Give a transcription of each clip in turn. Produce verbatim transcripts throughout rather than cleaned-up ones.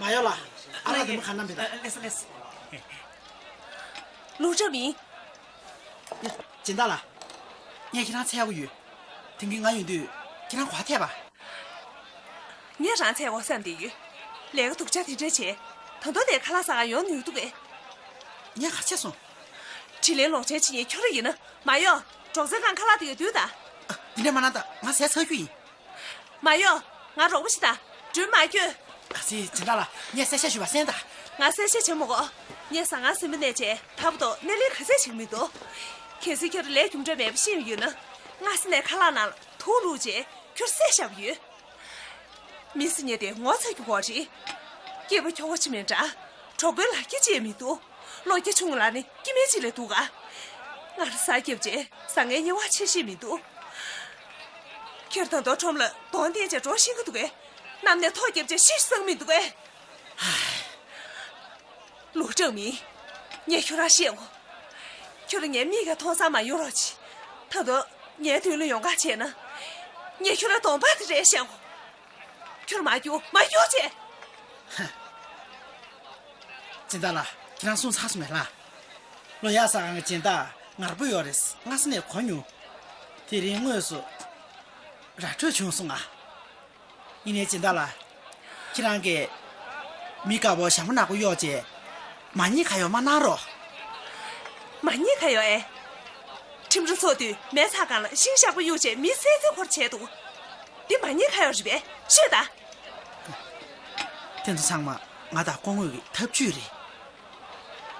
མ་ཡོང་ལ། ཨ་རག་དེ་མོ་ག་ནམ་མེད་ད། ལེས་ལེས། ལུག་ཁྲབ་ཡིན། སྦྱིན་བདག་ལགས། ངས་ཁྱེད་རང་འཚོལ་དགོས་ཡོད། དེང་གི་ང་ཡོང་དུས་ཁྱེད་རང་ག་པར་ཐད་པ། ངས་རང་འཚོལ་དགོས་བསམ་བསྡད་ཡོད། ལས་ཀ་སྡུག་ཅག་དེ་འདྲ་བྱས། ད་དུང་དེ་ཁ་ལག་ཟ་ག་ཡོང་ནུས་འདུག་གས། ངས་ག་རེ་བྱས་སོང་། དྲིན་ལན་ལོག་འཇལ་བྱེད་མཁན་ཁྱོད་རང་ཡིན་ན། མ་ཡོང་། གྲོགས་པོའི་ཁང་ཁ་ལག་དེ་ག་དུས་ད། ཨ། འདི་འདྲ་མ་གནང་ད། ང་ཟས་ཚར་རྒྱུ་ཡིན། མ་ཡོང་། ང་རོགས་པ་ཞིག་དང་། མགྲོན་མ་སྐྱོན། ཨ་ཙི། སྦྱིན་བདག་ལགས། ངས་གསལ་བཤད་ཞུས་པ་གསན་དང་། ང་གསལ་བཤད་བྱེད་མི་དགོས། ངས་ཟ་ཁང་གསུམ་པ་ནས་བྱས་ད་བར་དུ་སྣེ་ལེན་ག་ཚད་བྱེད་ཀྱི་མི་འདུག་གལ་སྲིད་ཁྱོད་རང་ལས་རྒྱུ་འབྲས་མེད་པ་ཤེས་ཡོད་ན། སྔ་ས་ནས་ཁ་ལག་ནང་ལ་དུག་བླུགས་རྗེས་ཁྱོད་བསད་བཞག་གི་ཡོད། མི་སེར་ཉེ་དེ་ངོ་ཚ་རྒྱུ་གོ་རེད། སྐྱེས་པ་ཁྱོ་ག་ཅིག་མིན་འདྲ། གྲོགས་པོའི་ལག་ཁྱི་ཅིག་མི་འདུག་ལོ་བརྒྱ་ཆུང་ལ་ནི་སྐྱེ་དམན་ཅིག་ལས་འདུག་ག་ང་རང་ཟ་བརྒྱབ་རྗེས་ཟ་མཁན་ཉེ་བ་ཆེ་ཤེས་མི་འདུག་ཁྱོད་ད་དུང་ཁྲོམ་ལ་གདོང་བསྟན་བྱས་འགྲོ་ཤེས་ཀྱི་འདུག་གས། གནམ་ནས་ཐོག་བརྒྱབ་བྱས་ཤི་བསམ་མི་འདུག་གས། ལུག་ཁྲབ་མིན། ངས་ཁྱོད་རང་བཤད་ངོ་། ཁྱོད་རང་ངའི་མིག་གིས་མཐོང་སར་མ་ཡོང་རོགས་གྱིས། ད་དུང་ངའི་མདུན་ལ་ཡོང་ཁ་བྱས་ན། ངས་ཁྱོད་རང་གདོང་པ་དེ་རེད་བཤད་ངོ་། ཁྱོད་མ་རྒྱུག་མ་རྒྱུག་བྱས། སྦྱིན་བདག་ལགས། ཁྱེད་རང་གསུངས་ཚར་སོང་ངས་ལགས། ལོ་ཡག་ཟ་ཁང་གི་སྦྱིན་བདག་ངར་པོ་ཡོད་རེད། སྔ་ས་ནས་གོ་མྱོང་། དེ་རིང་དངོས་སུ་ར་འཕྲོད་བྱུང་སོང་ང་། ཡིན་ནའི་སྦྱིན་བདག་ལགས། ཁྱེད་རང་གིས་མི་དཀར་པོ་ཞྭ་མོ་ནག་པོ་གཡོགས་བྱས། མ་ཉེས་ཁ་གཡོག་མ་གནང་རོགས། མ་ཉེས་ཁ་གཡོག་ཨེ། ཁྲིམས་ར་ཚོགས་དུས་མེ་ཚ་སྒང་ལ་ཤིང་ཞག་པོ་གཡུགས་བྱས་མི་བསད་རྫུན་འཁོར་བྱས་འདུག་འདི་མ་ཉེས་ཁ་གཡོག་རེད་པས། ཤོད་ད། དེ་ཚོ་ཚང་མ་ང་དང་སྐུ་ངོ་གི་ཐབས་ཇུས་རེད།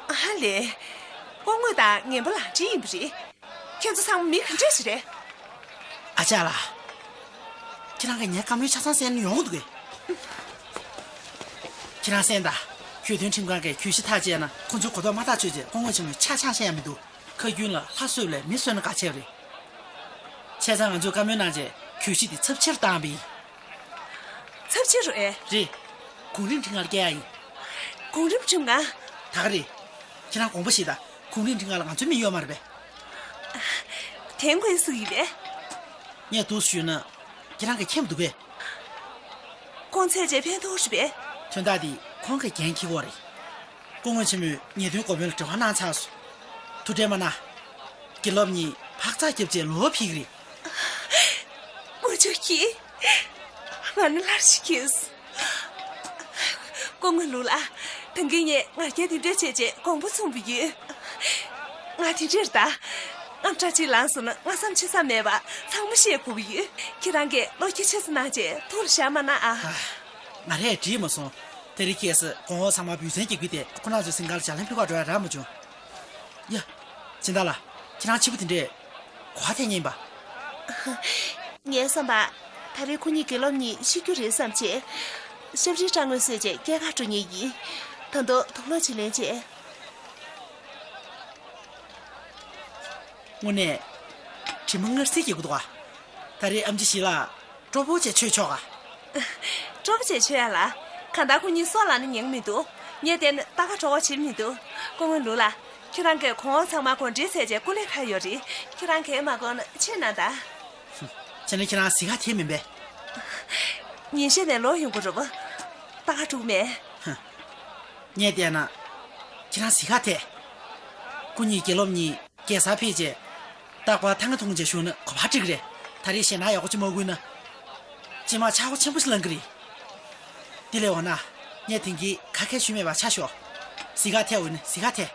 ཨ་ལེ། སྐུ་ངོ་དང་ངན་པ་ལག་འབྲེལ་ཡིན་པ་རེད། ཁྱེད་ཚོ་ཚང་མ་མི་ག་འདྲ་ཞིག་རེད། ཨ་ཅག་ལགས། ཁྱེད་རང་གིས་ངའི་བཀའ་མོལ་ཆ་ཚང་གསན་ནས་ཡོང་གི་འདུག་གས། ཁྱེད་རང་གསན་དང་། གྱོད་དོན་ཁྲིམས་ཁང་གིས་གྱོད་གཞི་ཐག་བཅད་ན་ཁོ་ཚོའི་གོ་རྟོགས་མ་ཐག་ཆོད་རྗེས་སྐུ་ངོ་ཆེན་མོས་ཆ་ཆང་བཤད་ཡ་མི་འདུག་ཁ་རྒྱུན་ལ་ལྷ་གསོད་ལས་མི་གསོད་ན་དགའ་ཆེ་བ་རེད། བྱས་ཙང་ང་ཚོས་བཀའ་མོལ་གནང་རྗེས་གྱོད་གཞི་དེ་ཚབས་ཆེར་བཏང་བ་ཡིན། ཚབས་ཆེ་རུ་ཨེ། རེད། གོང་རིམ་ཁྲིམས་ཁང་ལ་སྐྱེལ་ཡ་ཡིན། གོང་རིམ་ཁྲིམས་ཁང་། ད་ག་རེད། ཁྱེད་རང་དགོངས་པ་བཞེས་དང་། གོང་རིམ་ཁྲིམས་ཁང་ལ་ང་ཚོའི་མི་ཡོད་མ་རེད་པས། ཐེན་ཁོས་སུ་ཡིན་པས། ངས་འདུག་ཞུས་ན། ཁྱེད་རང་གིས་མཁྱེན་འདུག་གས། ཁོང་ཚད་ཅེས་ཕན་ཐོགས་རེད་པས། དོན་དག་འདི་ཁོང་གིས་འགན་འཁྱེར་དགོས་རེད། སྐུ་ངོ་ཆེན་མོས་ཉེས་དོན་འགོ་དཔོན་ལ་དྲི་བ་གནང་ཚར་སོང་། ཐུགས་ཁྲལ་མ་གནང་། དགེ་སློབ་གཉིས་འཕག་འཚག་བརྒྱབ་རྗེས་ལོག་ཕེབས་ཀྱི་རེད། ངོ་ཅོག་གིས། ང་ནི་སླར་ཞིག་གིས། སྐུ་ངོ་ལུག་ལགས། ད་གིན་ངས་ང་རྒྱལ་དེ་འདྲ་བྱས་རྗེས་དགོངས་པ་ཚོམ་པ་ཡོད། ང་དེ་འདྲར་ད། ཨམ་ཕྲག་གཅིག་ལངས་སོང་ན་སྔ་བསམ་ཕྱི་བསམ་མེད་པ་ཚང་མ་བཤད་དགོས་ཀྱི་ཡོད། ཁྱེད་རང་གིས་བློ་འགྱོད་ཆེ་ཙམ་གནང་རྗེས་ཐུགས་ལ་བཞག་མ་གནང་ཨ། ང་རས་འགྲིག་མ་སོང་། དེ་རིང་ཁྱེད་ཀྱིས་གོང་འོག་ཚང་མ་འབུལ་ཚན་རྒྱག་རྒྱུ་དེ་ཁོ་རང་ཚོའི་སེམས་ཁར་ལྗགས་ལན་ཕུལ་ག་འགྲོ་ཡ་རག་མ་བྱུང་། ཡ། སྦྱིན་བདག་ལགས། ཁྱེད་རང་ཕྱི་པོ་དེ་འདྲས་ག་པར་ཐད་མཁན་ཡིན་པ། ངའི་བསམ་པར། ད་རེས་ཁོ་གཉིས་དགེ་སློབ་གཉིས་ཤི་རྒྱུ་རེད་བསམ་བྱས། ཞབས་རིམ་སྐྲག་དངོས་བཟོས་བྱས་སྐྱེལ་གར་འགྲོ་མཁན་ཡིན། ད་དུང་དུག་སློག་ཅིག་ལེན་བྱས། དངོས་གནས། དྲི་མ་ངར་སེ་སྐྱེ་གི་འདུག་ག་ད་རེས་ཨེམ་ཆི་ཞི་ལ། གྲོགས་པོ་བྱས་མཆོད་ཆོག་ག་སྤྲོ་པོ་བྱས་མཆོད་ཡ་ལ། གང་ལྟར་ཁོ་གཉིས་སྲོག་ལ་ནི་ཉེན་མི་འདུག་ངས་བལྟས་ན་ལྟ་ག་འགྲོ་ག་བྱེད་མི་འདུག་སྐུ་ངོ་ལུག་ལགས། ཁྱེད་རང་གིས་གོང་འོག་ཚང་མ་གོ་འདྲིས་བྱས་རྗེས་སྐུ་ལས་ཁག་ཡོད་རེད། ཁྱེད་རང་གིས་མ་དགོངས་ན་ཕྱིན་ན་ད། བྱས་ན་ཁྱེད་རང་གཟིགས་ག་ཐེ་མིན་པས། ཉིན་ཤས་ནས་ལོག་ཡོང་གི་རེད་པ། ལྟ་ག་འགྲོ་གི་མེད། ངས་བལྟས་ན། ཁྱེད་རང་གཟིགས་ག་ཐེ། ཁོ་གཉིས་དགེ་སློབ་གཉིས། གེ་སར་ཕེབས་རྗེས། རྟག་པར་ཐང་ག་འཐུང་བྱས་བཞུགས་ན་གོ་བ་འགྲིག་གི་རེད། ད་རེས་ཞེད་སྣང་ཡག་པོ་ཅིག་མ་བསྐུལ་ན། སྤྱི་དམངས་ཆག་སྒོ་ཆེན་པོ་ཞིག་ལངས་ཀྱི་རེད། དེ་ལས་འོ་ན། ངས་དེང་གི་ཁ་སྐད་ཞུས་མེད་པ་ཆ་ཞོག་གཟིགས་ག་ཐེ། འོ་ན་གཟིགས་ག་ཐེ།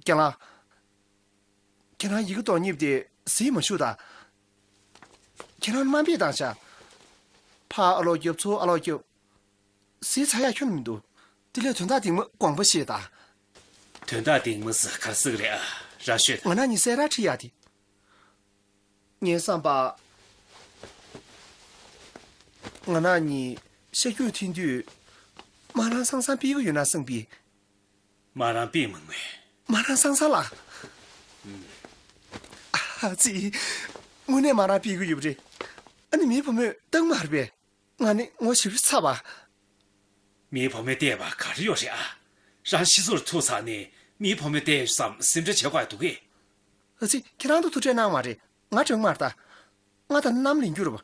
རྒན་ལགས། ཁྱེད་རང་ཡི་གེ་དོན་གཉིས་དེ་གཟིགས་མ་བཞུགས་དང་། ཁྱེད་རང་དམའ་འབེབས་བཏང་ཤག་ཕར་ཨ་ལོག་རྒྱབ་ཚུར་ཨ་ལོག་རྒྱབ། གཟིགས་ཚར་ཡག་ཁྱོན་མི་འདུག་དེ་ལས་དོན་དག་འདི་མོ་དགོངས་པ་བཞེས་དང་། དོན་དག་འདི་མོ་ཟེར་ག་རེ་ཟེར་གི་རེད་ཨ། ར་ཤོད་དང་། ང་རང་གཉིས་གསལ་བསྒྲགས་ཁྲིད་ཡག་དེ། ངའི་བསམ་པ། ང་རང་གཉིས་ཤར་རྒྱུད་ཐོན་དུས། མ་རང་སང་སང་ཕེབས་ཀྱི་ཡོད་ན་བསམ་པས། མ་རང་ཕེབས་མ་ངེས། མ་རང་སང་སང་ལ། ཨ་ཙི། དངོས་གནས་མ་རང་ཕེབས་ཀྱི་ཡོད་པ་རེད། ཨ་ནི་མིའི་བུ་མོས་བཏང་མ་རེད་པས། ང་ནི་ངོ་ཞེ་པོ་ཚ་བ། མིའི་བུ་མོས་བལྟས་པ་ག་རེ་ཡོད་རེད་ཨ། རང་ཤི་སོར་ཐུག་ཚར་ནས་མིའི་བུ་མོས་བལྟས་བསམ་སེམས་ཁྲལ་བྱེད་དགོས་འདུག་གས། ཨ་ཙི། ཁྱེད་རང་ཚོ་ཐུག་འཕྲད་གནང་བ་རེད། ང་དྲན་མ་རེད་ད། ང་ད་ནམ་ལེན་རྒྱུ་རེད་པ།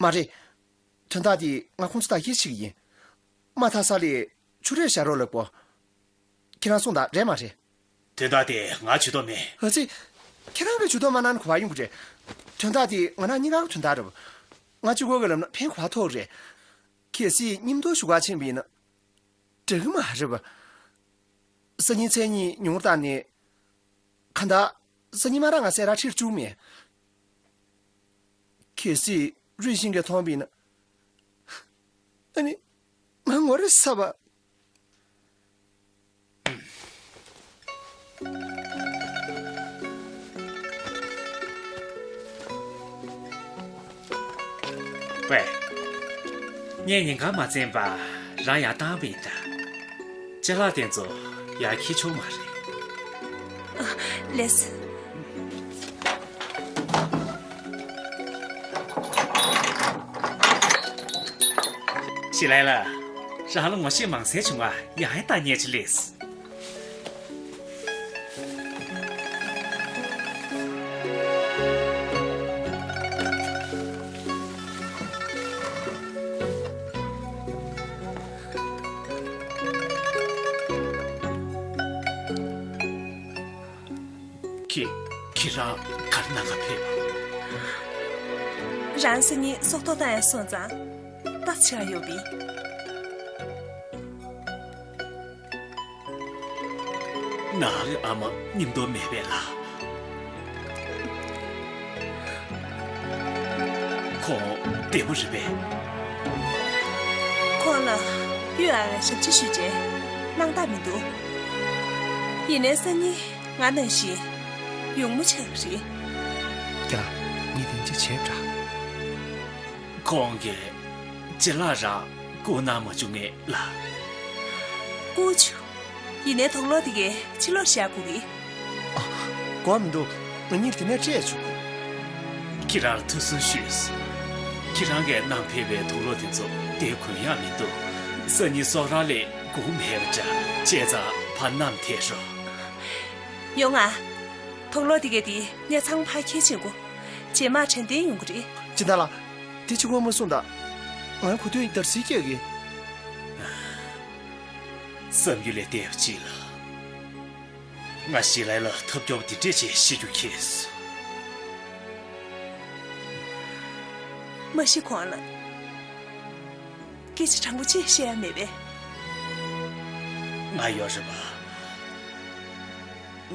མ་རེད། དོན་དག་དེ་ང་ཁོང་ཚོ་ད་ཡིད་ཆེས་ཀྱི་ཡིན། མ་མཐའ་ས་ལས་ཆུ་རེད་བཞག་རོགས་ལབ་གོ། ཁྱེད་རང་གསུངས་དང་རེད་མ་རེད། དོན་དག་དེ་ང་ཇུས་གཏོགས་མེད། ཨ་ཙི། ཁྱེད་རང་གིས་ཇུས་གཏོགས་མ་གནང་ན་ག་པར་ཡོང་གི་རེད། དོན་དག་དེ་ང་རང་གཉིས་ཀ་གི་དོན་དག་རེད། ང་གཅིག་པོ་གིས་ལབ་ན་ཕན་ག་པར་ཐོགས་རེད། གལ་སྲིད་མཉམ་དུ་བཞུགས་གར་ཕྱིན་པ་ཡིན་ན། འགྲིག་གི་མ་རེད་པ། སང་ཉིན་མཚན་ཉིན་ཉུང་རུ་བཏང་ནས། གང་ལྟར་སང་ཉིན་མ་རང་ང་སེ་ར་ཁྲིར་བཅུག་མེད། གལ་སྲིད་རུས་ཤིང་གིས་མཐོང་པ་ཡིན་ན། ཨ་ནི། ང་ངོ་རེ་ཚ་བ། ཝེ། ངས་ཉིན་གང་མ་བཙེམས་པ་རང་ཡར་བཏང་བ་ཡིན་ད། ཅ་ལག་དེ་ཚོ་ཡར་འཁྱེར་ཆོག་མ་རེད། ཨ། ལགས་སོ། ཞི་ལའི་ལགས། རང་ལ་ངོ་ཤེས་མང་སའི་བྱུང་བ་ཡང་ཡང་བཏང་ཉེས་ཅི་ལེགས། ཁྱེད། ཁྱེད་རང་ག་རེ་གནང་ག་ཕེབས་པ། རང་སང་ཉིན་སྲོག་ཐོག་བཏང་ཡ་སོང་ཙང་། ལྟ་ཆ་ཡོད་པའི། ནང་གི་ཨ་མ་མཉམ་དུ་མེད་པས་ལགས། ཁོང་བདེ་པོ་རེད་པས། ཁོང་ལ་གཡུ་ཨ་ལ་ཞབས་ཕྱི་ཞུས་རྗེས་གནང་སྟངས་མི་འདུག་ཡིན་ནའི་སང་ཉིན་ང་ནང་བཞིན་ཡོང་མུ་ཆགས་པ་རེད། ཁྱེད་རང་ངས་དེ་འདྲ་བྱས་པ་འདྲ། ཁོང་གིས་ཅ་ལག་རང་བསྐུར་གནང་མ་བྱུང་ངས་ལགས། བསྐུར་བྱུང་། ཡིན་ནའི་དུག་ལོག་དེ་གས་ཕྱིར་ལོག་བཞག་དགོས་ཀྱི། ཨ། དགོས་མི་འདུག་ང་གཉིས་དེ་ནས་སྤྲད་བྱུང་། ཁྱེད་རང་ལ་ཐུགས་གསོ་ཞུས། ཁྱེད་རང་གིས་གནང་ཕེབས་པའི་དུག་ལོག་དེ་ཚོ་དེ་གོན་ཡག་མི་འདུག་སང་ཉིན་སྲོག་ར་ལས་སྒུག་མེད་པ་འདྲ། བྱས་ཙང་ཕར་བསྣམས་ཐད་རོགས། ཡོང་ང་། དུག་ལོག་དེ་གས་དེ་ངས་ཚང་མ་ཕར་འཁྱེར་ཕྱིན་གོ། རྗེས་མ་དྲན་རྟེན་ཡོང་གི་རེད། སྦྱིན་བདག་ལགས། དེ་ཕྱི་དགོང་མོ་གསུངས་དང་། ང་གོ་ཐོས་འདར་སིག་སྐྱེ་གི། བསམ་རྒྱུ་ལས་འདས་པ་ཅིག་ལ། ང་ཞི་ལའི་ལ་ཐབས་སྐྱོ་པོ་དེ་འདྲས་ཅིག་ཤེས་རྒྱུ་ཁེལ་སོང་། མ་གཞི་ཁོང་ལ་སྐད་ཆ་དྲང་པོ་ཅིག་བཤད་ཡ་མེད་པས། ང་ཡོད་རེད་པ།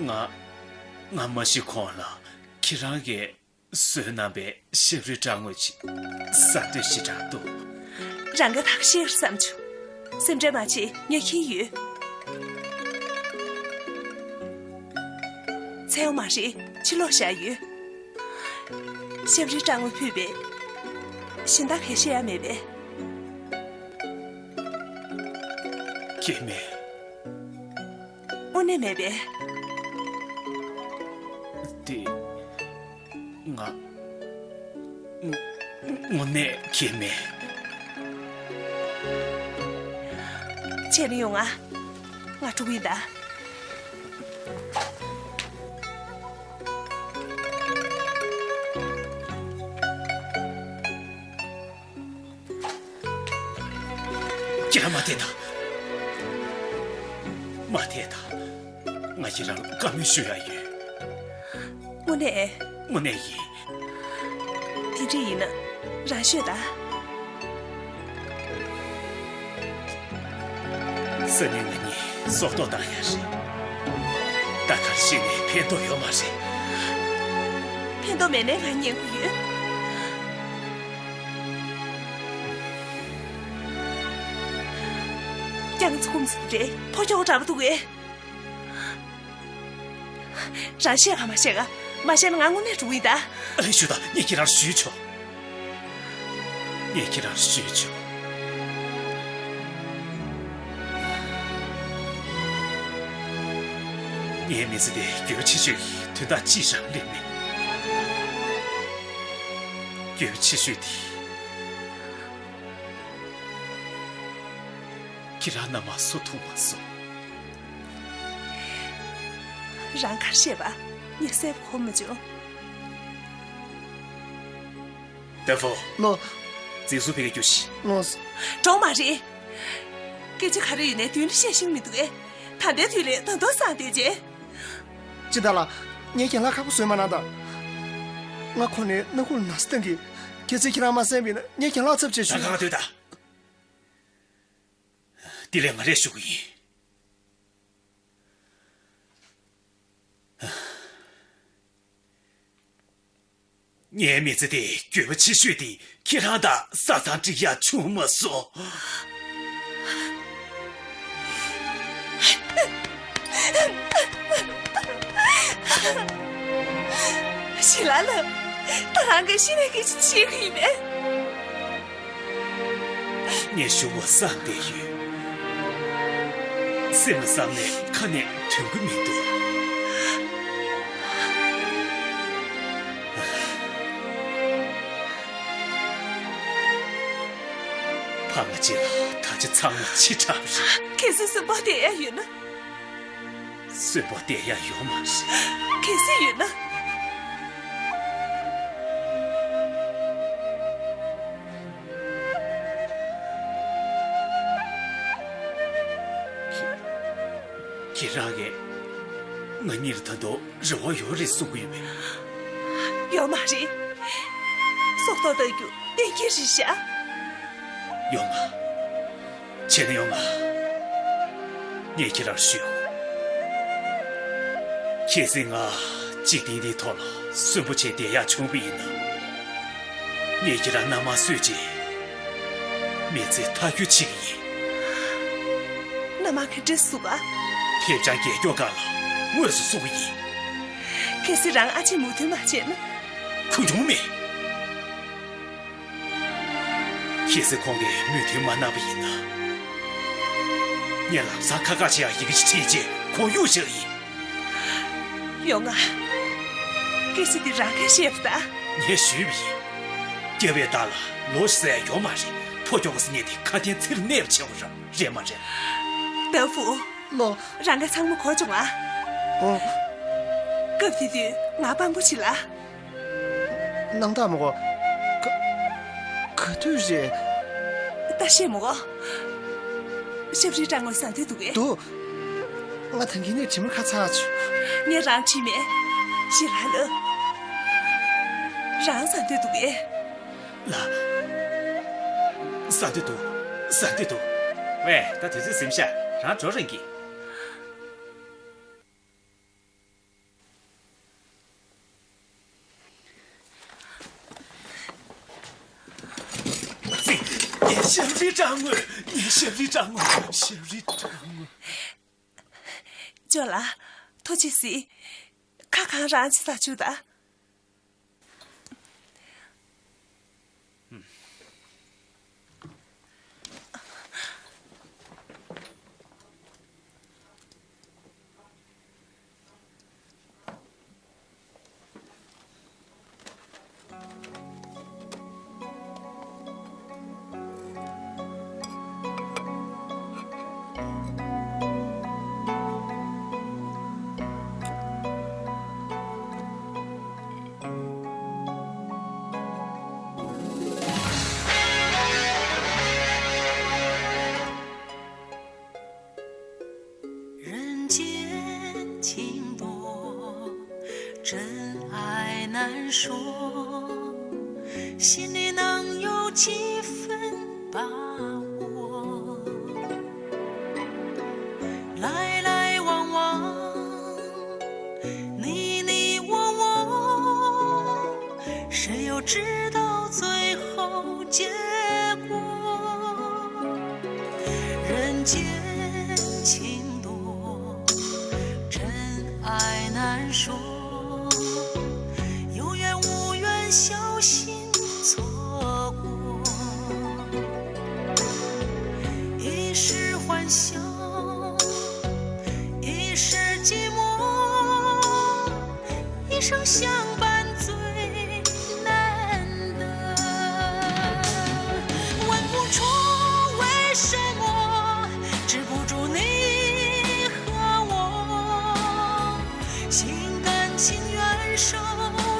ང་། ང་མ་གཞི་ཁོང་ལ་ཁྱེད་རང་གིས་བཟོས་གནང་པའི་ཞབས་རིམ་དྲ་ངོས་ཅིག་ཟ་འདོད་ཞེ་དྲག་འདུག་རང་ག་ཐག་ཤེས་བསམ་བྱུང་། སེམས་ཁྲལ་མ་བྱེད། ངས་ཁྱེར་ཡོད། འཚེར་བ་མ་རེད། ཕྱིར་ལོག་བཞག་ཡོད། ཞབས་རིམ་དྲ་ངོས་ཕུད་པའི་གཞན་དག་གས་བཤད་ཡ་མེད་པས། ཁྱེད་མེད། དངོས་གནས་མེད་པས། དེ། ང་། དངོས་གནས་ཁྱེད་མེད། ཁྱེད་ནི་ཡོང་ང་། ང་འགྲོ་གི་ཡིན་ད། ཁྱེད་རང་མ་བསྡད་དང་། མ་བསྡད་དང་། ང་ཁྱེད་རང་ལ་བཀའ་མོལ་ཞུ་ཡ་ཡོད། དངོས་གནས། དངོས་གནས་ཡིན། དེ་འདྲ་ཡིན་ན་རང་ཤོད་དང་། སང་ཉིན་ང་གཉིས་སྲོག་ཐོག་བཏང་ཡ་རེད། ད་ག་རེ་བྱས་ནས་ཕན་ཐོགས་ཡོད་མ་རེད། ཕན་ཐོགས་མེད་ནའི་ང་ཉན་གྱི་ཡོད། རྐྱང་ཚོ་ཀུམ་ཚོ་རེད། ཕོ་ཁྱོ་ག་འདྲ་པོ་འདུག་གས། རང་བཤད་ག་མ་བཤད་ག་མ་བཤད་ན་ང་དངོས་གནས་འགྲོ་གི་ཡིན་ད། ཨ་ལས་ཞུ་དང་། ངས་ཁྱེད་རང་ཞུས་ཆོག་ངས་ཁྱེད་རང་ཞུས་ཆོག་ངའི་མི་ཚེ་འདི་གྱོད་ཆེ་ཤོས་ཀྱི་དོན་དག་ཅིག་རང་ལས་མེད། གྱོད་ཆེ་ཤོས་དེ། ཁྱེད་རང་མནའ་མ་སུ་ཐུག་མ་སོང་། རང་གར་བཤད་པ་ངས་གསལ་པོ་གོ་མ་བྱུང་། ཏེ་ཧྥུ། ལོ། འཛིན་བཟུང་ཕེབས་ཀྱི་རྒྱུ་ཞིག་ལོ། གྲོགས་མ་རེད། སྐད་ཆ་ག་རེ་ཡིན་ནའི་མདུན་ལ་བཤད་ཤེས་མི་འདུག་གས། ད་ལྟའི་དུས་ལས་ད་དུང་སངས་བསྡད་རྗེས། སྤྱི་བདག་ལགས། ངས་རྒན་ལགས་ཁག་པོ་བཟོས་མ་གནང་དང་། ང་ཁོ་ནས་སྣ་ཁུག་ལ་ན་ཚ་བཏང་གི། གལ་སྲིད་ཁྱེད་རང་མ་གསན་པ་ཡིན་ན་ངས་རྒན་ལགས་ཚབ་བྱས་ཞུ། ད་གང་ལྟོས་དང་། དེ་ལས་ང་རས་ཞུ་གི་ཡིན། ངའི་མི་ཚེ་དེ་འགྱོད་པ་ཆེ་ཤོས་དེ་ཁྱེད་རང་དང་ས་ཚང་འགྲིག་ཡག་བྱུང་མ་སོང་། ཞི་ལ་ལ། ད་རང་གིས་གཞི་ནས་སྐད་ཆ་བཤད་ཀྱི་ཡིན་པས། ངས་ཞུ་བ་བསམ་བསྡད་ཡོད། སེམས་ལ་བསམ་ནས་ཁ་ནས་ཐོན་གྱི་མི་འདུག། ཕ་མ་གཅིག་ལ་ད་ཆ་ཚང་མ་འཆི་གྲབས་རེད། གལ་སྲིད་གསོན་པོ་བསྡད་ཡ་ཡོད་ན། གསོན་པོ་བསྡད་ཡ་ཡོད་མ་རེད། གལ་སྲིད་ཡོད་ན། ཁྱེད་རང་གིས་ང་གཉིས་ལ་ད་དུང་རེ་བ་ཡོད་རེད་གསུང་གི་ཡོད་པས། ཡོད་མ་རེད། སྲོག་ཐོག་ལྟ་རྒྱུ་གཏན་འཁེལ་རེད་ཤག། ཡོང་ང་། བྱས་ན་ཡོང་ང་། ངས་ཁྱེད་རང་ཞུ། གལ་སྲིད་ང་འཇིག་རྟེན་འདིའི་ཐོག་ལ་གསོན་པོ་བྱས་བསྡད་ཡག་བྱུང་བ་ཡིན་ན། ངས་ཁྱེད་རང་མནའ་མ་གསོས་རྗེས། མི་ཚེ་མཐའ་འཁྱོལ་བྱེད་ཀྱི་ཡིན། མནའ་མ་ག་འདྲས་གསོ་བ། ཐེབས་ཆང་རྒྱལ་སྐྱོར་སྒང་ལ་དངོས་སུ་གསོ་གི་ཡིན། གལ་སྲིད་རང་ཨ་ཅེས་མོས་མཐུན་མ་བྱས་ན། ཁུངས་ཡོང་མེད། གལ་སྲིད་ཁོང་གིས་མོས་མཐུན་མ་གནང་བ་ཡིན་ན། ངས་ལམ་སང་ཁ་ཁ་བྱེད་ཡག་ཡི་གེ་ཞིག་བྲིས་རྗེས་ཁོང་གཡུག་བཞག་ཡིན། ཡོང་ང་། སྐད་ཆ་འདི་རང་གིས་བཤད་པ་ད། ངས་ཞུས་པ་ཡིན། སྐྱེ་བའི་བདག་ལ་ལོ་ཟེར་ཡག་ཡོད་མ་རེད། ཕོ་ཁྱོ་ག་ཟེར་མཁན་དེ་ཁ་དན་ཚིག་ལ་གནས་པ་བྱེད་དགོས་ར། རེད་མ་རེད། ཏེ་ཧྥུ། ལོ། རང་གིས་ཚང་མ་གོ་བྱུང་ང་། ཨོ། སྐབས་དེ་དུས་ང་དཔང་པོ་བྱེད་ལ། སྣང་དག་མི་གོ། ག་ག་དུས་རེད། ད་བཤད་མི་གོ། ཤབ་རི་སྦྲང་ངོས་ཟ་འདོད་འདུག་གས། འདུག། ང་ད་གིན་ནས་དྲི་མ་ཁ་ཚ་བྱུང་། ངས་རང་དྲིས་མེད། ཞི་ལ་ལ། རང་ཟ་འདོད་འདུག་གས། ལ། ཟ་འདོད་འདུག། ཟ་འདོད་འདུག། ཝེ། ད་དུས་ཚོད་ཟིན་ཤག། རང་འགྲོ་རན་གྱིས། ཙི། ངའི་ཤབ་རི་སྦྲང་ངོས། ངའི་ཤབ་རི་སྦྲང་ངོས། ཤབ་རི་སྦྲང་ངོས། ཇོ་ལགས། ཐུགས་རྗེ་གཟིགས། ཁ་གང་རང་ཅི་ཟ་བཅུག་ད།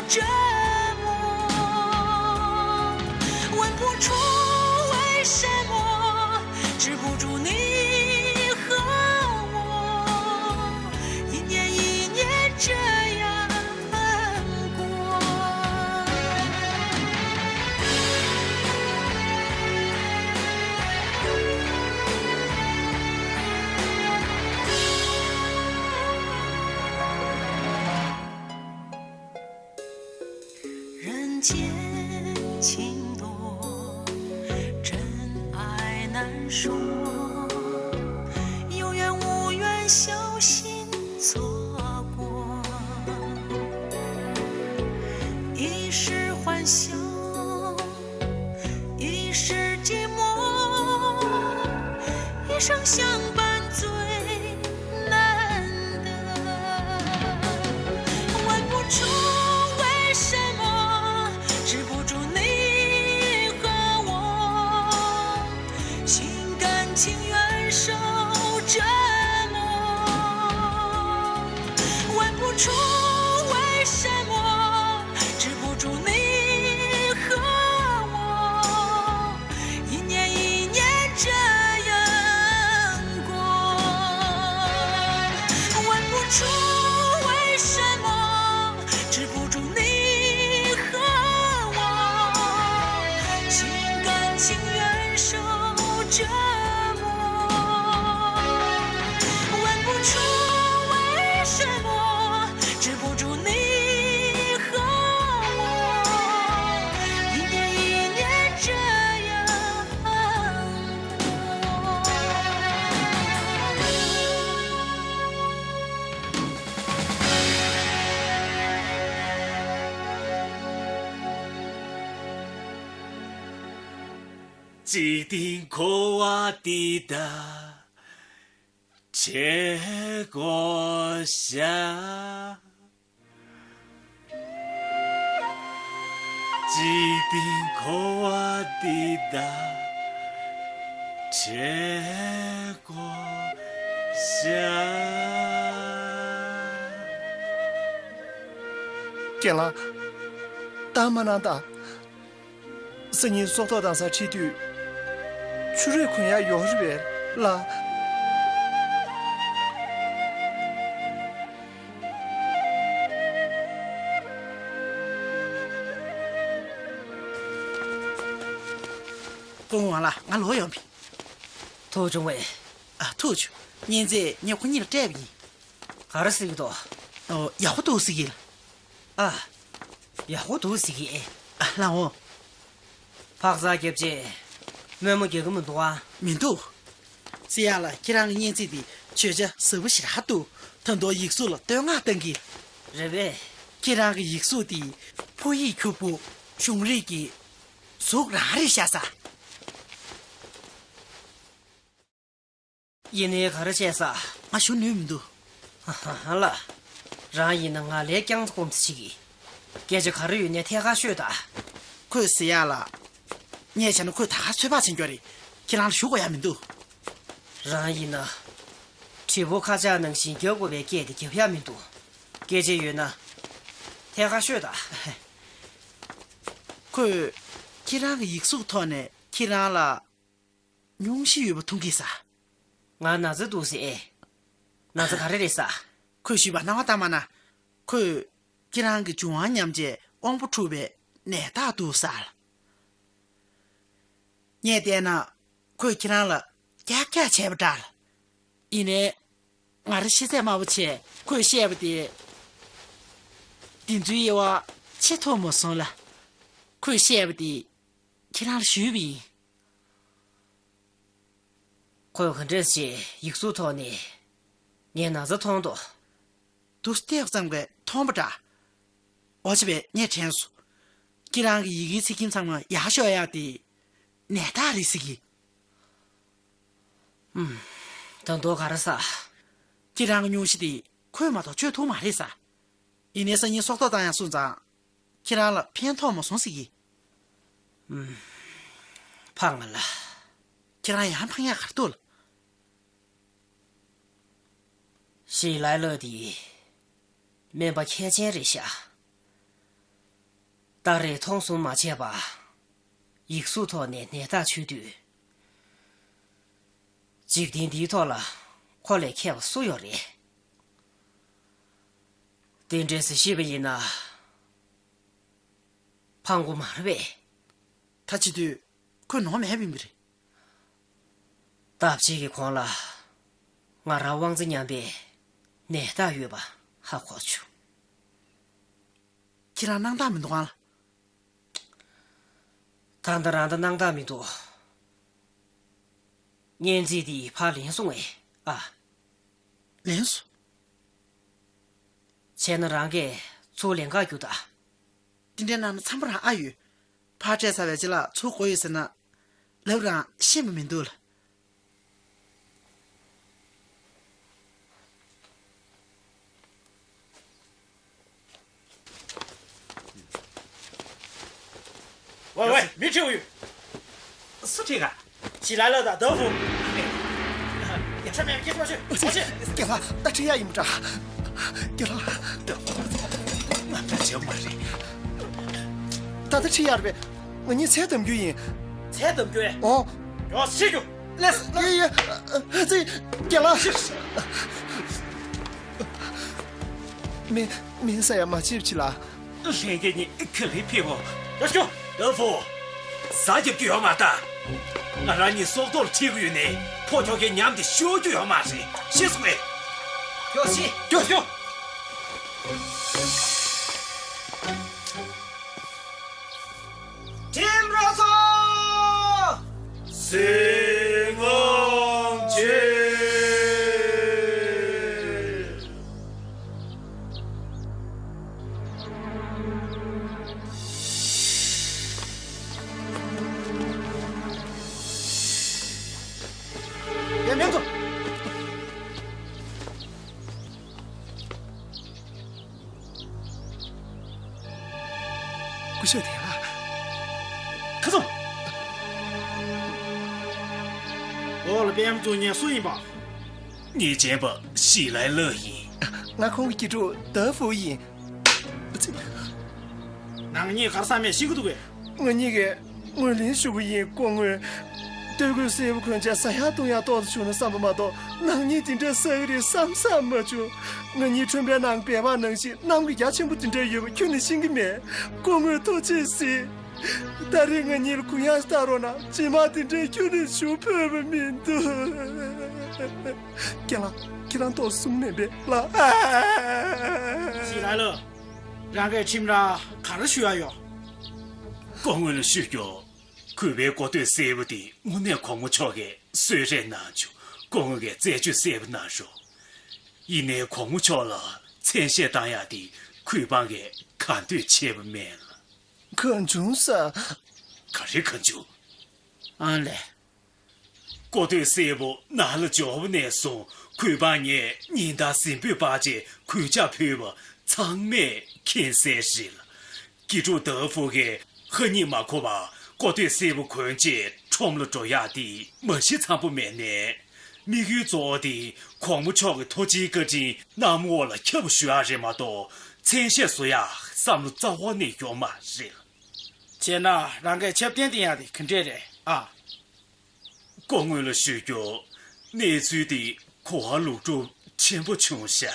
折磨，问不出为什么，止不住你和我，一年一年这样奔过。 人间情多，真爱难说，有缘无缘，小心错过。一世欢笑，一世寂寞，一生相伴最 难得，问不出为什么，止不住你和我，心甘情愿受折磨。问不出为什么，止不住你和我。 一年一年这样过，问不出为什么，止不住你和我，心甘情愿受折磨。问不出为什么， 止不住你和我，一年一年这样过。 འཇིག་རྟེན་འཁོར་བ་འདི་དག་བྲལ་དགོས་ཤག་འཇིག་རྟེན་འཁོར་བ་འདི་དག་བྲལ་དགོས་ཤག་ཁྱེད་ལ་ལྟ་མ་གནང་ད། སང་ཉིན་སྲོག་ཐོག་བཏང་སར་ཁྲིད་དུས། ཆུ་རུད་གོན་ཡག་ཡོད་རེད་པས་ལ། སྐུ་ངོ་ལགས། ང་ལོག་ཡོང་བ་ཡིན། ཐུགས་བྱུང་བས། ཨ། ཐུགས་བྱུང་། གཉན་ཚད་ངས་ཁོ་གཉིས་ལ་སྤྲད་པ་ཡིན། ག་རེ་ཟེར་གྱི་འདུག་ཨོ། ཡག་པོ་འདུག་ཟེར་གྱི་ལགས། ཨ། ཡག་པོ་འདུག་ཟེར་གྱི། ཨ། ལགས་འོང་། འཕག་འཚག་རྒྱབ་བྱས་དམོད་མོ་རྒྱག་གི་མི་འདུག་ཨ། མི་འདུག་ཟེར་ཡག་ལགས། ཁྱེད་རང་གི་གཉན་ཚད་དེ་བརྗོད་བྱ་ཟབ་པོ་ཞེ་དྲག་འདུག་ད་དུང་ཡིག་གཟུགས་ལ་བསྟོད་བསྔགས་བཏང་གི། རེད་པས། ཁྱེད་རང་གི་ཡིག་གཟུགས་དེ་ཕོ་ཡིག་ཁྱུག་པོ་གཞུང་རིག་གི་གཟུགས་རང་རེད་ཤག་ཟེར། ཡིན་ནའི་ག་རེ་བྱས་ཟེར། ང་ཞུ་ནུས་མི་འདུག་ཧ་ཧ་ལ། རང་ཡིན་ན་ང་ལས་རྐྱང་སྐོམ་ཚེ་ཆེ་གི། སྐད་ཆ་ག་རེ་ཡོད་ནའི་ཐད་ཀར་ཤོད་ད། ཁོས་ཟེར་ཡག་ལགས། ངས་བྱས་ན་ཁོས་ད་ག་ཚོད་དཔག་བྱེད་རྒྱུ་རེད། ཁྱེད་རང་ལ་ཞུ་དགོས་ཡག་མི་འདུག་རང་ཡིན་ན། དྲིལ་བུ་ཁ་ཆག་ནང་བཞིན་རྒྱབ་དགོས་པའི་སྐད་དེ་རྒྱབ་ཡག་མི་འདུག་སྐད་ཆ་ཡོད་ན། ཐད་ཀར་ཤོད་ད། ཁོས་ཁྱེད་རང་གི་ཡིག་གཟུགས་ཐོག་ནས་ཁྱེད་རང་ལ་སྙུང་གཞི་ཡོད་པ་མཐོང་གི་ཟེར། ང་ན་ཚ་འདུག་ཟེར། ན་ཚ་ག་རེ་རེད་ཟེར། ཁོས་ཞུས་པ་སྣང་བ་ལྟར་མ་ན། ཁོས་ཁྱེད་རང་གི་འབྱུང་བ་ཉམས་བྱས་དབང་པོ་འཁྲུགས་པའི་ནད་རྟགས་འདུག་ཟེར། ངས་བལྟས་ན་ཁོས་ཁྱེད་རང་ལ་ཀྱག་ཀྱག་བྱས་པ་འདྲ། ཡིན་ནའི་ང་རང་ཤེས་ཚད་དམའ་པོ་བྱས་ཁོས་བཤད་པ་དེ། འདི་ཚོའི་དབྱེ་བ་ཕྱེ་ཐུབ་མ་སོང་ལ། ཁོས་བཤད་པ་དེ་ཁྱེད་རང་ལ་ཞུས་པ་ཡིན། ཁོས་ག་འདྲས་བྱས་ཡིག་གཟུགས་ཐོག་ནས་ངའི་ན་ཚ་མཐོང་འདུག་དུ་བལྟས་ཙམ་གྱིས་མཐོང་པ་འདྲ། འོ་ཅི་བས་ངས་དྲན་སོང་། ཁྱེད་རང་གི་ཡི་གེའི་ཚིག་རྒྱན་ཚང་མ་ཡར་ཤོག་ཡག་དེ་ནད་རྟགས་རེད་ཟེར་གི། ཨུམ། ད་དུང་ག་རེ་ཟེར། ཁྱེད་རང་གི་སྙུང་གཞི་དེ་ཁོས་མ་གཏོགས་བཅོས་ཐུབ་མ་རེད་ཟེར། ཡིན་ནའི་སང་ཉིན་སྲོག་ཐོག་བཏང་ཡག་སོང་ཙང་། ཁྱེད་རང་ལ་ཕན་ཐོགས་མ་སོང་ཟེར་གི། ཨུམ། ཕ་ང་ལ། ཁྱེད་རང་ཡང་ཕངས་ཡག་ག་རེ་འདུག་ལགས། ཞི་ལའི་ལགས་དེ་སྨན་པ་མཁས་ཅན་རེད་ཤག་ད་རེས་མཐོང་གསུམ་མ་བྱས་པ། ཡིག་གཟུགས་ཐོག་ནས་ནད་རྟགས་བྱུང་དུས། འཇིག་རྟེན་འདིའི་ཐོག་ལ་ཁོ་ལས་མཁས་པ་སུ་ཡོད་རེད། དེ་འདྲས་སེ་ཤེས་པ་ཡིན་ན། ཕངས་པོ་མ་རེད་པས། ད་བྱེད་དུས་ཁོས་ནོར་མེད་པ་ཡིན་པ་རེད། སྟབས་གཅིག་གི་གོང་ལ་ང་རང་དབང་རྩ་ཉམས་པའི་ནད་རྟགས་ཡོད་པ་ཧ་གོ་བྱུང་། ཁྱེད་རང་སྣང་དག་མི་འདུག་ཨང་། ད་ལྟ་རང་ད་སྣང་དག་མི་འདུག་གཉན་ཚད་འདི་ཕར་ལེན་སོང་ངས་ཨ། ལེན་སོང་། བྱས་ན་རང་གིས་ཚུར་ལེན་ག་རྒྱུགས་དང་། དེ་འདྲའི་ནང་ན་འཚམ་པོ་རང་ཨ་ཡོད། ཕར་སྤྲད་ཚར་བའི་རྗེས་ལ་ཚུར་དགོས་ཡོད་ཟེར་ན། ལབ་རང་ཤེས་པ་མི་འདུག་ལ། ཝེ་ཝེ། མི་ཁྲིད་ཡོད། སུ་ཁྲིད་ག་ཞི་ལ་ལ་དང་ཏེ་ཧྥུ། ཁྲིད་མེད་ཁྱེད་ཚོ་ཤོད་ཤོད། རྒན་ལགས། ད་ཁྲིད་ཡག་ཡིན་པ་འདྲ། རྒན་ལགས། ཏེ་ཧྥུ། ང་འདྲ་བྱེད་མ་རེད། ད་ལྟ་ཁྲིད་ཡག་རེད་པས། ང་གཉིས་ཚལ་འདམ་རྒྱུ་ཡིན། ཚལ་འདམ་རྒྱུ་ཨེ། ཨོ། ཡོ་ཤི་རྒྱུ། ལེས། ཡེ་ཡེ། ཙི། རྒན་ལགས། མེ་མེ་ས་ཡ་མ་ཆེབ་ཆི་ལ། ལྷན་རྒྱས་གཉིས་ག་ལེར་ཕེབས་འོ། ཡོ་ཤི་རྒྱུ། ཏེ་ཧྥུ། ཟ་རྒྱབ་རྒྱུ་ཡོད་མ་རེད་ད། ང་རང་གཉིས་སྲོག་ཐོག་ལ་ཁྲིད་ཀྱི་ཡོད་ནའི་ཕོ་ཁྱོ་གའི་ཉམས་དེ་ཤོར་རྒྱུ་ཡོད་མ་རེད། ཤེས་སོང་ངས། ཡོ་ཤི། ཡོ་ཤི། ཁྲིམས་ར་སོ། སྲིད་དབང་ཆེ། ཡ་མེད་དོ། སྐུ་ཞབས་དེ་ལ། ཁ་སང་། འོག་ལ་པད་མ་བཙུགས་མཁན་སུ་ཡིན་པ། ཉེས་ཅན་པ་ཞི་ལའི་ལགས་ཡིན། ང་ཁོང་གི་དགེ་ཕྲུག་ཏེ་ཧྥུ་ཡིན། ནང་མི་ག་རེ་བསམ་མེད་ཤེས་ཀྱི་འདུག་གས། ང་གཉིས་ཀས་ངོས་ལེན་ཞུ་གི་ཡིན། སྐུ་ངོ། སྟོད་གོས་སེར་པོ་གོན་བྱས་ཟ་ཡག་བཏུང་ཡག་ཏོག་ཙམ་བྱུང་ན་བསམ་པ་མ་གཏོགས་ནང་མི་དེ་འདྲ་ཟ་གི་རེད་བསམ་བསམ་མ་བྱུང་། ང་གཉིས་ཁྲོན་པའི་ནང་སྦལ་པ་ནང་བཞིན་གནམ་གྱི་རྒྱ་ཆེན་པོ་དེ་འདྲ་ཡོད་པ་ཁྱོན་ནས་ཤེས་ཀྱི་མེད། སྐུ་ངོ་ཐུགས་རྗེ་གཟིགས། ད་རེས་ང་གཉིས་ལ་གུ་ཡངས་ཤིག་བལྟ་རོགས་གནང་། རྗེས་མ་དེ་འདྲའི་ཁྱོན་ནས་བྱུང་ཕོད་པ་མི་འདུག་རྒན་ལགས། ཁྱེད་རང་ཏོག་གསུང་མེད་པས་ལགས། ཞི་ལའི་ལགས། རང་གིས་ཁྲིམས་ར་ག་རེ་ཞུ་ཡ་ཡོད། སྐུ་ངོ་ལ་ཞུ་རྒྱུ། གུས་པའི་ཀོ་ཐོད་སེར་པོ་དེ་དངོས་གནས་གོང་མ་མཆོག་གིས་གསོལ་རས་གནང་བྱུང་། སྐུ་ངོ་གིས་རྩད་གཅོད་གསལ་པོ་གནང་རོགས། ཡིན་ནའི་གོང་མ་མཆོག་ལ་མཚན་ཤས་བཏང་ཡ་དེ་གུས་འབངས་ཀྱིས་ག་འདོད་བྱེད་པ་མེད་ལ། གང་བྱུང་ས། ག་རེ་གང་བྱུང་། ཨང་ལེ། ཀོ་ཐོད་སེར་པོ་ནང་ལ་འབྱོར་བ་ནས་བཟུང་གུས་འབངས་ངས་ཉིན་ལྟར་གཟིམ་སྤོས་སྤར་རྗེས་གུས་ཕྱག་ཕུལ་བ་ཚང་མས་མཁྱེན་གསལ་རེད་ལ། དགེ་ཕྲུག་ཏེ་ཧྥུ་གིས་ཧ་ཉིག་མ་གོ་བར་ཀོ་ཐོད་སེར་པོ་གོན་རྗེས་ཁྲོམ་ལ་འགྲོ་ཡག་དེ་མ་གཞི་འཚམ་པོ་མེད་ནའི། དམིགས་ཡུལ་གཙོ་བོ་དེ་གོང་མ་མཆོག་གི་ཐུགས་རྗེའི་བཀའ་དྲིན་གནམ་འོག་ལ་ཁྱབ་པ་ཞུ་ཡག་རེད་མ་གཏོགས་མཚན་ཤས་བཟོ་ཡག་བསམ་བློ་རྩ་བ་ནས་ཡོད་མ་རེད། བྱས་ན་རང་གིས་ཆབ་བརྟན་བསྟེན་ཡག་དེ་ག་འདྲས་རེད་ཨ། སྐུ་ངོ་ལ་ཞུ་རྒྱུ། གནས་ཚུལ་འདི་གོ་བ་ལོག་སྒྲུབ་ཆེན་པོ་བྱུང་ཤག་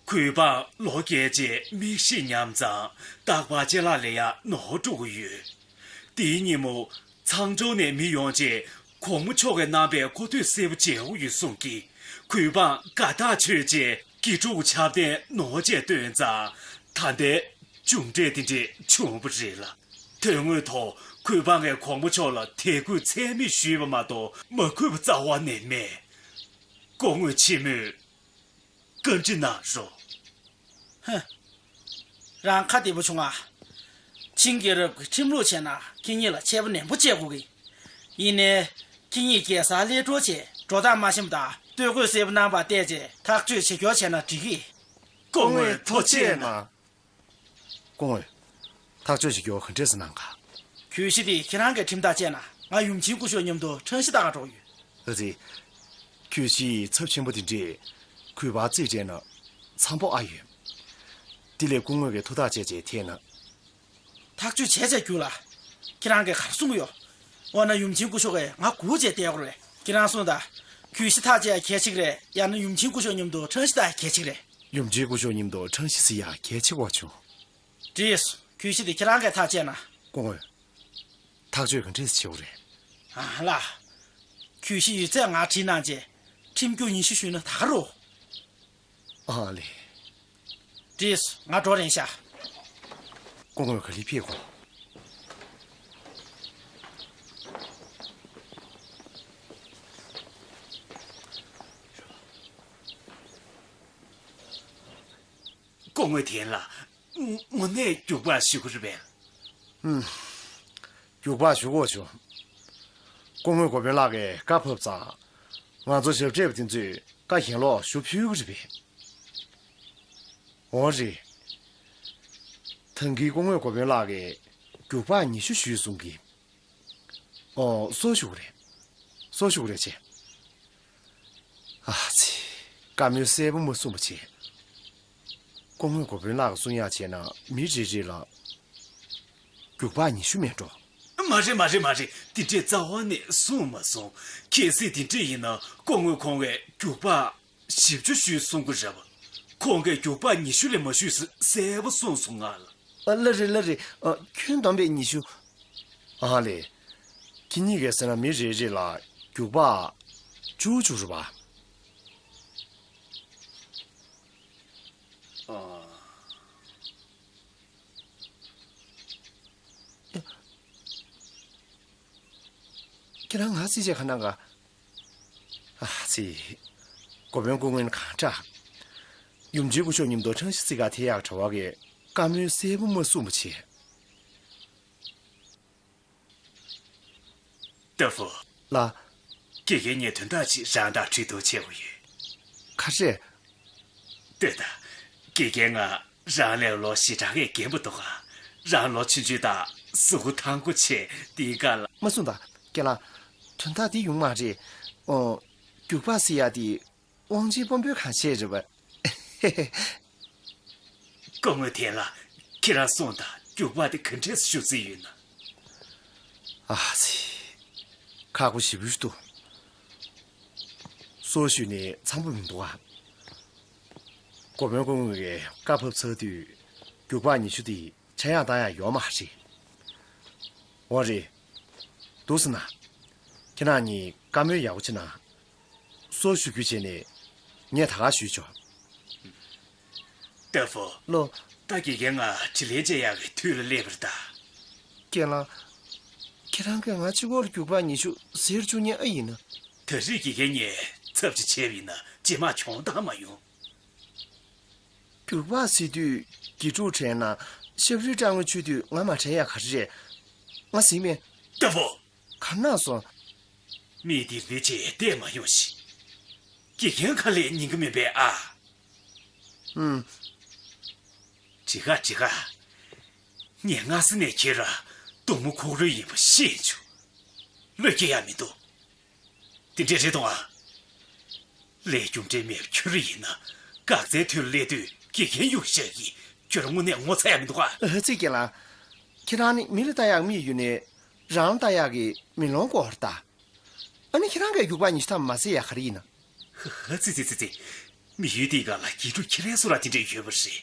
གུས་འབངས་ལོ་བརྒྱད་ཅེས་མིག་ཤེས་ཉམས་ཙང་རྟག་པར་ཅ་ལག་ལེན་ཡག་ནོར་འགྲོ་གི་ཡོད། དེའི་ཉིན་མོ་མཚང་ལྗོངས་ནས་མི་ཡོང་རྗེས་གོང་མ་མཆོག་གིས་གནང་པའི་ཀོ་ཐོད་སེར་པོ་མཇལ་གི་ཡོད་གསུང་གིས་གུས་འབངས་དགའ་ཐག་ཆོད་རྗེས་དགེ་ཕྲུག་ཆབ་བརྟན་ནོར་བཅས་བཏོན་ཙང་ད་ལྟའི་མཇུག་འབྲས་དེ་འདྲས་བྱུང་བ་རེད་ལ། དོན་དངོས་ཐོག་གུས་འབངས་ཀྱིས་གོང་མ་མཆོག་ལ་དད་གུས་ཚད་མེད་ཞུས་པ་མ་གཏོགས་མ་གུས་པ་རྩ་བ་ནས་མེད། སྐུ་ངོ་ཆེན་མོས་བཀའ་འདྲི་གནང་རོགས། ཧུ། རང་ཁ་བདེ་པོ་བྱུང་ང་། ཆིང་རྒྱལ་རབས་ཀྱི་ཁྲིམས་ལུགས་བྱས་ན་ཁྱེད་གཉིས་ལ་ཆད་པ་ནན་པོ་བཅད་དགོས་ཀྱི། ཡིན་ནའི། ཁྱེད་གཉིས་རྒྱལ་སར་སླེབས་འགྲོ་བྱས་འགྲོ་སྟངས་མ་ཤེས་པ་དང་སྟོད་གོས་སེར་པོ་རྣམ་པར་བལྟས་རྗེས་ཐག་གཅོད་བྱེད་རྒྱུ་བྱས་ན་འགྲིག་གི། སྐུ་ངོ་ཐུགས་རྗེ་གནང་། སྐུ་ངོ། ཐག་གཅོད་བྱེད་རྒྱུ་ག་འདྲས་སེ་གནང་ག་གྱོད་གཞི་དེ་ཁྱེད་རང་གིས་ཁྲིམས་ཐག་བཅད་ན་ང་ཡུམ་ཆེན་སྐུ་ཞབས་མཉམ་དུ་ཁྲང་ཤི་ལྟ་ག་འགྲོ་གི་ཡོད། ཨ་ཙི། གྱོད་གཞི་ཡི་ཚབས་ཆེན་པོ་དེ་འདྲས་གུས་པར་རྩིས་སྤྲད་ན་འཚམ་པོ་ཨ་ཡོད། དེ་ལས་སྐུ་ངོ་གིས་ཐུགས་ཐག་བཅད་རྗེས་ཐད་ན། ཐག་གཅོད་བྱས་བྱས་རྒྱུགས་ལ། ཁྱེད་རང་གིས་ག་རེ་གསུང་གི་ཡོད། འོ་ན་ཡུམ་ཆེན་སྐུ་ཞབས་ཀྱིས་ང་སྒུག་བྱས་བསྡད་དགོས་རེད། ཁྱེད་རང་གསུངས་དང་། གྱོད་གཞི་ཐག་བཅད་ཡ་གལ་ཆེ་གི་རེད། ཡང་ན་ཡུམ་ཆེན་སྐུ་ཞབས་མཉམ་དུ་ཁྲང་ཤི་ལྟ་ཡ་གལ་ཆེ་གི་རེད། ཡུམ་ཆེན་སྐུ་ཞབས་མཉམ་དུ་ཁྲང་ཤི་བཟི་ཡ་གལ་ཆེ་བ་བྱུང་། འགྲིག་སོང་། གྱོད་གཞི་དེ་ཁྱེད་རང་གིས་ཐག་བཅད་ན། སྐུ་ངོ། ཐག་གཅོད་ག་འདྲས་བྱེད་དགོས་རེད། ཨ་ལ། གྱོད་གཞི་ཡོད་ཚད་ང་བྲིས་གནང་རྗེས། ཁྲིམས་རྒྱུགས་ཉི་ཤུ་ཞུས་ན་ད་ག་རེད། ཨ་ལེ། འགྲིག་སོང་། ང་འགྲོ་རན་ཤག་སྐུ་ངོ་ག་ལེར་ཕེབས་གོ། སྐུ་ངོ་དེ་ལ། དངོས་གནས་རྒྱུགས་པ་ཞུ་གི་རེད་པས། ཨུམ། རྒྱུགས་པ་ཞུ་དགོས་བྱུང་། སྐུ་ངོ་འགོ་དཔོན་ལགས་ཀྱིས་བཀའ་ཕབ་ཙང་། ང་ཚོ་ཞབས་ཕྱི་པ་དེ་ཚོས་བཀའ་གྱེན་ལོག་ཞུ་ཕོད་ཀྱི་རེད་པས། འོ་རེད། ད་གིན་སྐུ་ངོ་འགོ་དཔོན་ལགས་ཀྱིས་རྒྱུགས་པ་ཉི་ཤུ་ཞུས་གསུང་གི། ཨོ། སུ་ཞུ་གི་རེད། སུ་ཞུ་གི་རེད་ཅེ། ཨ་ཙི། བཀའ་མོལ་གསལ་པོ་མ་གསུངས་པ་བྱས། སྐུ་ངོ་འགོ་དཔོན་ལགས་ཀྱིས་གསུང་ཡག་བྱས་ན་མི་རེ་རེ་ལ་རྒྱུགས་པ་ཉི་ཤུ་མེད་འགྲོ། མ་རེད་མ་རེད་མ་རེད། དེ་འདྲས་རྩ་བ་ནས་གསུངས་མ་སོང་། གལ་སྲིད་དེ་འདྲས་ཡིན་ན་སྐུ་ངོ་ཁོང་གིས་རྒྱུགས་པ་བཞི་བཅུ་ཞུས་གསུང་གི་རེད་པ། ཁོང་གིས་རྒྱུགས་པ་ཉི་ཤུ་ལས་མ་ཞུས་ཟེར་གསལ་པོ་གསུངས་སོང་ང་ལ། ཨ། ལགས་རེད་ལགས་རེད། ཨ། ཁྱོན་བསྡོམས་པས་ཉི་ཤུ། ཨ་ལེ། ཁྱེད་གཉིས་ཀས་ཟེར་ན་མི་རེ་རེ་ལ་རྒྱུགས་པ་བཅུ་བཅུ་རེད་པ། ཨ། ཁྱེད་རང་ང་རྩིས་བྱས་ག་ན་ག་ཨ་ཙི། འགོ་དཔོན་སྐུ་ངོ་གང་དྲག་ཡུམ་ཆེན་སྐུ་ཞབས་མཉམ་དུ་ཁྲང་ཤི་རྩིས་ཁ་ཐེ་ཡག་གྲྭ་བ་གིས་བཀའ་མོལ་གསལ་པོ་མ་གསུངས་པ་བྱས། ཏེ་ཧྥུ། ལགས། དགེ་རྒན་ངས་དོན་དག་ཅིག་རང་དང་འཁྲིལ་ཐུག་བྱེད་དགོས་ཡོད། ག་རེ། ལྟོས་དང་། དགེ་རྒན་ང་རང་ལས་ལོ་ཞེ་དྲག་གིས་རྒན་པོ་འདུག་ག་རང་ལོ་ཆུང་ཆུང་དང་གཟུགས་པོ་ཐང་པོ་བྱས་དེའི་སྐབས་ལ། མ་གསུངས་དང་རྒན་ལགས། དོན་དག་དེ་ཡོང་མ་རེད། ཨོ། རྒྱུགས་པ་ཟེར་ཡ་དེ་དབང་ཆེན་དཔོན་པོའི་གང་བྱས་རེད་པ། སྐུ་ངོ་དེ་ལ་ཁྱེད་རང་གསུངས་དང་རྒྱུགས་པ་དེ་ག་འདྲས་ཞུ་རྩིས་ཡོད་ན། ཨ་ཙི། ཁག་པོ་ཞེ་པོ་ཞིག་འདུག་སོ་ཞུས་ནས་འཚམ་པོ་མི་འདུག་ཨ། འགོ་དཔོན་སྐུ་ངོ་གིས་བཀའ་ཕབ་ཚར་དུས་རྒྱུགས་པ་ཉི་ཤུ་དེ་ཆག་ཡང་བཏང་ཡག་ཡོད་མ་རེད། འོ་རེད། འདུག་སེ་ན། ཁྱེད་རང་གཉིས་བཀའ་མོལ་ཡག་པོ་བྱེད་ན། སོ་ཞུ་རྒྱུ་བྱས་ནས་ངས་ད་ག་ཞུས་ཆོག་ཏེ་ཧྥུ། ལོ། ད་དགེ་རྒན་ང་དྲིན་ལན་འཇལ་ཡག་གི་དུས་ལ་སླེབས་པ་རེད་ད། རྒན་ལགས། ཁྱེད་རང་གིས་ང་གཅིག་པོར་རྒྱུགས་པ་ཉི་ཤུ་ཟེར་བཅུག་མཁན་ཨེ་ཡིན་ན། ད་རེས་དགེ་རྒན་ངས་ཚབ་ཅིག་བྱས་པ་ཡིན་ན་རྗེས་མ་གྱོང་བཏང་མ་ཡོང་། རྒྱུགས་པ་ཟེར་དུས་དགེ་ཕྲུག་དྲན་ན་ཤབ་རིལ་སྤྲང་པོ་ཆུ་དུས་ང་མ་དྲན་ཡག་ག་རེ་རེད། ང་ཟིན་མེད། ཏེ་ཧྥུ། ག་ན་སོང་། མི་འདི་ལུས་ཅེས་བལྟས་མ་ཡོང་ཞིག་དགེ་རྒན་ཁ་ལས་ཉན་གི་མིན་པས་ཨ། ཨུམ། འགྲིག་ག་འགྲིག་ག་ངས་སྔ་ས་ནས་ཁྱེད་རང་གདོང་མོ་ཁོག་རུལ་ཡིན་པ་ཤེས་བྱུང་། བློས་འགེལ་ཡག་མི་འདུག་དེ་འདྲས་རེད་དོ་ཨ། ལས་རྒྱུ་འབྲས་མེད་པ་ཁྱོད་རང་ཡིན་ན་འགག་རྩའི་དུས་ལ་སླེབས་དུས་དགེ་རྒན་གཡུག་བཞག་གི་ཁྱོད་རང་དངོས་གནས་ངོ་ཚ་ཡག་མི་འདུག་ག་ཨ་ཙི་རྒན་ལགས། ཁྱེད་རང་ནི་མི་ལ་ལྟ་ཡག་མི་ཡིན་ནའི་རང་ལ་ལྟ་ཡག་གི་མེ་ལོང་སྐོར་ལྟ། ཨ་ནི་ཁྱེད་རང་གིས་རྒྱུགས་པ་ཉི་ཤུ་ཐམ་མ་ཟེར་ཡག་ག་རེ་ཡིན་ན། ཧ་ཧ་ཙི་ཙི་ཙི་ཙི། མི་ཡུལ་འདིའི་སྒང་ལ་དགེ་ཕྲུག་ཁྱེད་རང་ཚོ་ར་དེ་འདྲས་ཡོད་པ་རེད།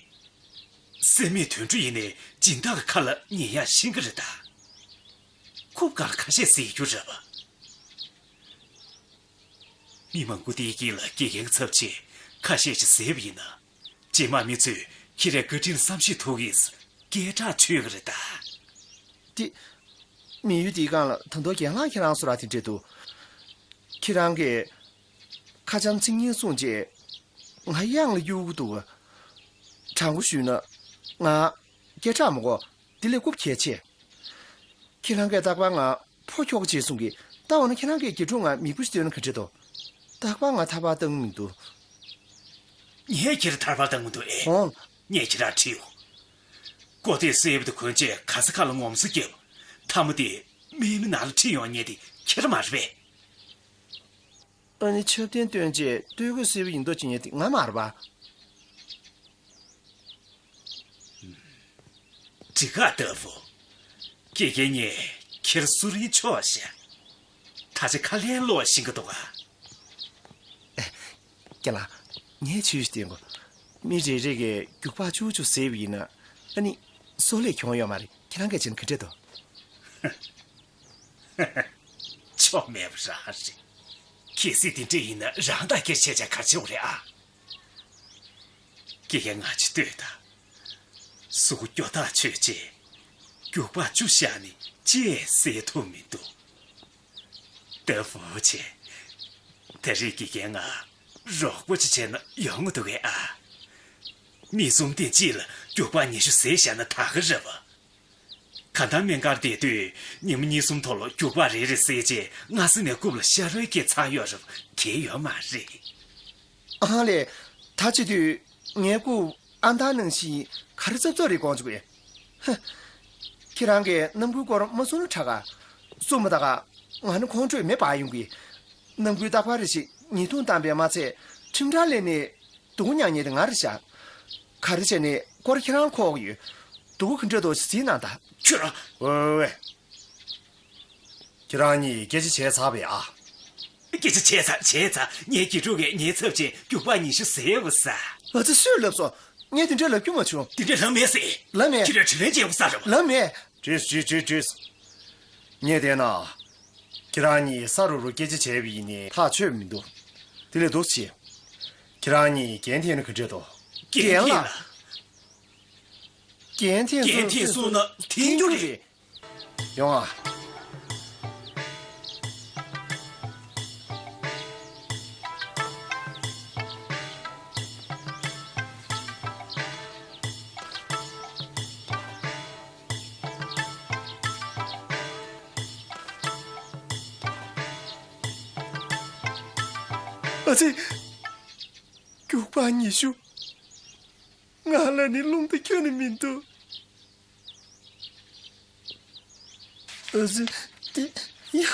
སེམས་མེད་དུད་འགྲོ་ཡིན་ནའི་སྦྱིན་བདག་གི་ཁ་ལ་ཉན་ཡག་ཤེས་ཀྱི་རེད་ད། ཁོ་སྒང་ལ་ཁ་ཤས་ཟེར་རྒྱུ་རེད་པ། མི་མང་པོ་དེའི་དཀྱིལ་ལ་དགེ་རྒན་གྱི་ཚབ་བྱས་ཁ་ཤས་ཤིག་ཟེར་བ་ཡིན་ན། རྗེས་མ་མི་ཚོས་ཁྱེད་རའི་བཀའ་དྲིན་ལ་བསམ་ཤེས་ཐུབ་ཀྱི་སྐད་གྲགས་ཆོད་ཀྱི་རེད་ད། དེ། མི་ཡུལ་འདིའི་སྒང་ལ་ད་དུང་རྒན་ལགས་ཁྱེད་རང་ཚོ་ར་དེ་འདྲས་འདུག་ཁྱེད་རང་གིས་ཁ་འཇམ་ཚིག་སྙན་གསུངས་རྗེས་ང་གཡང་ལ་གཡུག་གི་འདུག་དྲང་པོ་ཞུས་ན་ང་སྐད་གྲགས་མི་དགོས། དེ་ལས་རྐུབ་གལ་ཆེ། ཁྱེད་རང་གིས་རྟག་པར་ང་ཕོ་ཁྱོ་ག་བྱས་གསུང་གི། ད་འོ་ན་ཁྱེད་རང་གིས་དགེ་ཕྲུག་ང་མིག་དཔེ་ཞིག་སྟོན་ན་ག་འདྲས་འདུག་རྟག་པར་ང་ཐར་པ་བཏང་མི་འདུག་ངས་ཁྱེད་ཐར་པ་བཏང་མི་འདུག་ཨེ། འོང་། ངས་ཁྱེད་རང་ཁྲིད་ཡོང་། ཀོ་ཏའི་སེར་པོ་དེ་གོན་རྗེས་ག་ས་ག་ལ་ངོམ་སོ་བརྒྱབ། མཐའ་མ་དེ་སྨན་མི་ནང་ལ་ཁྲིད་ཡོང་མཁན་དེ་ཁྱེད་རང་མ་རེད་པས། ཨ་ནི་ཆབ་རྟེན་སྟོན་རྗེས་སྟོད་གོས་སེར་པོ་ཡིན་མདོག་བྱེད་མཁན་དེ་ང་མ་རེད་པ། འགྲིག་ག་ཏེ་ཧྥུ། དགེ་རྒན་ངས་ཁྱེད་གསོ་རིག་ཆོག་ཤག་ད་ཆ་ཁ་ལན་སློག་ཤེས་ཀྱི་འདུག་ག་རྒན་ལགས། ངས་ཆོས་ཞིག་བསྟན་དགོས། མི་རེ་རེ་གིས་རྒྱུག་པ་བཅུ་བཅུ་བཟས་པ་ཡིན་ན། ཨ་ནི་སྲོག་ལས་གྱོང་ཡོད་མ་རེད། ཁྱེད་རང་གིས་བྱས་ན་ག་འདྲ་འདུག་ཆོ་མེད་པ་རང་རེད། གལ་སྲིད་དེ་འདྲ་ཡིན་ན་རང་ཐག་ཁེར་བྱས་ཀྱང་ག་རེ་བྱེད་དགོས་རེད་ཨ། དགེ་རྒན་ང་ཅིག་ལྟོས་དང་། གཟུགས་པོ་སྐྱོ་ཐག་ཆོད་རྗེས། རྒྱུག་པ་བཅུ་བཞག་ནས་གཅིག་བཟས་ཐུབ་མི་འདུག་ད་བུ་ཆེ། ད་རེས་དགེ་རྒན་ང་རོགས་པ་ཅིག་བྱས་ན་ཡོང་གི་འདུག་གས་ཨ། མི་གསུམ་སྟེང་གཅིག་ལ་རྒྱུག་པ་ཉི་ཤུ་བཟས་བཞག་ན་ད་ག་རེད་པ། གང་ལྟར་སྨན་ཁང་བསྡད་དུས་ཉིན་མོ་གཉིས་གསུམ་ཐོག་ལ་རྒྱུག་པ་རེ་རེ་བཟས་རྗེས་སྔ་ས་ནས་རྐུབ་ལ་ཤ་རུས་ཀྱི་ཚ་ཡོད་རབས་གལ་ཡོད་མ་རེད། ཨ་ལས། ད་བྱེད་དུས་ངའི་རྐུབ་ཨ་མདའ་ནང་བཞིན་ག་རེ་ཙབ་ཙབ་རེད་དགོངས་བྱུང་གས། ཧ། ཁྱེད་རང་གིས་རྣམ་ཀུན་སྐོར་མ་གསུང་ན་དྲག་ག་གསུང་མ་ད་ག་ང་ནི་ཁོང་ཁྲོས་མེ་འབར་ཡོང་གི་རྣམ་ཀུན་རྟག་པར་རེ་ཞིག་ཉེས་རྡུང་བཏང་པས་མ་ཚད་ཁྲིམས་ཁྲག་ལེན་ནས། སྡུག་མྱངས་མཁན་དེ་ང་རེད་ཤག་ག་རེ་བྱས་ནས་སྐོར་ཁྱེད་རང་ཁོག་ཡོད། སྡུག་གུ་ག་འདྲ་འདུག་གཟིགས་གནང་དང་། ཁྱོད་རང་། ཝེ་ཝེ་ཝེ། ཁྱེད་རང་གཉིས་སྐད་ཆ་བྱས་ཚར་བས་ཨ། སྐད་ཆ་བྱས་ཚར་བྱས་ཚར། ངའི་དགེ་ཕྲུག་གིས་ངའི་ཚབ་བྱས་རྒྱུག་པ་ཉི་ཤུ་བཟས་པ་ཟ། ཨ་ཙི་སུས་ལབ་སོང་། ངས་དེ་འདྲ་ལབ་རྒྱུ་མ་བྱུང་། དེ་འདྲ་ལབ་མེད་ཟེར། ལབ་མེད། ཁྱེད་རང་དྲིན་ལན་འཇལ་དགོས་ས་རེད་པ། ལབ་མེད། བྲིས་བྲིས་བྲིས་བྲིས། ངས་བལྟས་ན། ཁྱེད་རང་གཉིས་ས་རུབ་རུབ་སྐད་ཆ་བྱས་པ་ཡིན་ནའི་ཐག་ཆོད་མི་འདུག་དེ་ལས་འདུག་སེ་བྱེད། ཁྱེད་རང་གཉིས་འགན་འཐེན་ན་ག་འདྲ་འདུག་རྒན་ལགས། འགན་འཐེན་སོང་། འགན་འཐེན་སོང་ན་འཐེན་རྒྱུ་རེད། ཡོང་ཨ། ཨ་ཙི། རྒྱུག་པ་ཉི་ཤུ། ང་ལ་ནི་རླུང་རྟ་ཁྱོན་ནས་མི་འདུག་ཨ་ཙི། དེ། ཡ། རང་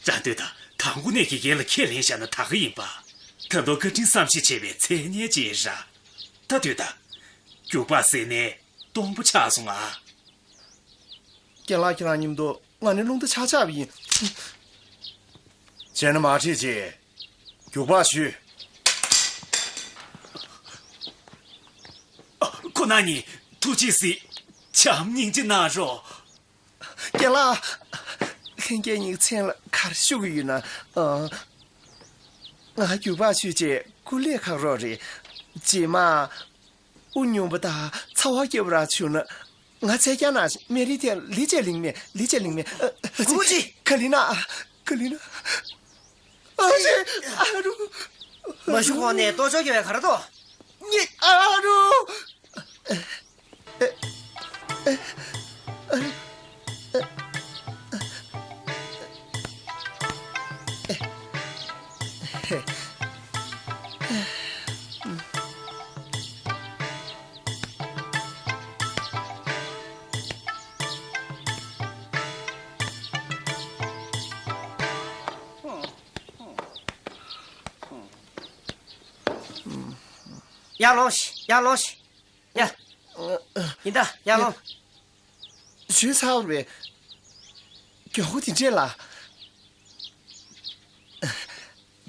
ལྟོས་དང་། དང་པོ་ནས་དགེ་རྒན་ལ་ཁས་ལེན་བཞག་ན་ད་ག་ཡིན་པ། ད་དུང་བཀའ་དྲིན་བསམ་ཤེས་བྱེད་པའི་མཚན་སྙན་ཅིག་རག་ད་ལྟོས་དང་། རྒྱུག་པ་བཟས་ནས་སྟོང་པ་ཆགས་སོང་ཨ། རྒན་ལགས། ཁྱེད་རང་མཉམ་དུ་ང་ནི་རླུང་རྟ་ཆག་ཆག་པ་ཡིན། བྱས་ན་མ་ཁྲིད་ཅིག་རྒྱུག་པ་གཞུས། ཁོ་ན་ཉིད་ཐུགས་རྗེས་གཟིགས། བྱམས་སྙིང་རྗེ་གནང་རོགས། རྒན་ལགས། ལྷན་རྒྱས་གཉིས་མཚན་ལ་ག་རེ་ཞུ་གི་ཡོད་ན། ཨ། ང་རྒྱུག་པ་གཞུས་རྗེས་སྐུ་ལས་ཁག་རོགས་རེད། རྗེས་མ། དབུ་སྙུང་པ་དང་ཚ་བ་རྒྱག་པ་རང་བྱུང་ན། ང་ཚད་རྒྱ་ནག་སྨན་རིའི་ཐད་ལི་ཅེ་ལིང་མེ། ལི་ཅེ་ལིང་མེ། ཨ། ཨ་ཙི། ཀུ་ཅི། ག་ལི་ན། ག་ལི་ན། ཨ་ཙི། ཨ་རུ། མ་ཞུ་གོང་ནས་ལྟོ་ཅོག་རྒྱབ་པའི་ག་རེ་འདུག་ཉེ། ཨ་རུ། ཡར་ལོངས་ཤིག་ཡར་ལོངས་ཤིག་ཡ། ཡིན་ད། ཡར་ལོངས། ཞུས་ཚར་བ་རེད། མགྱོགས་པོ་དེ་འདྲས་ལ།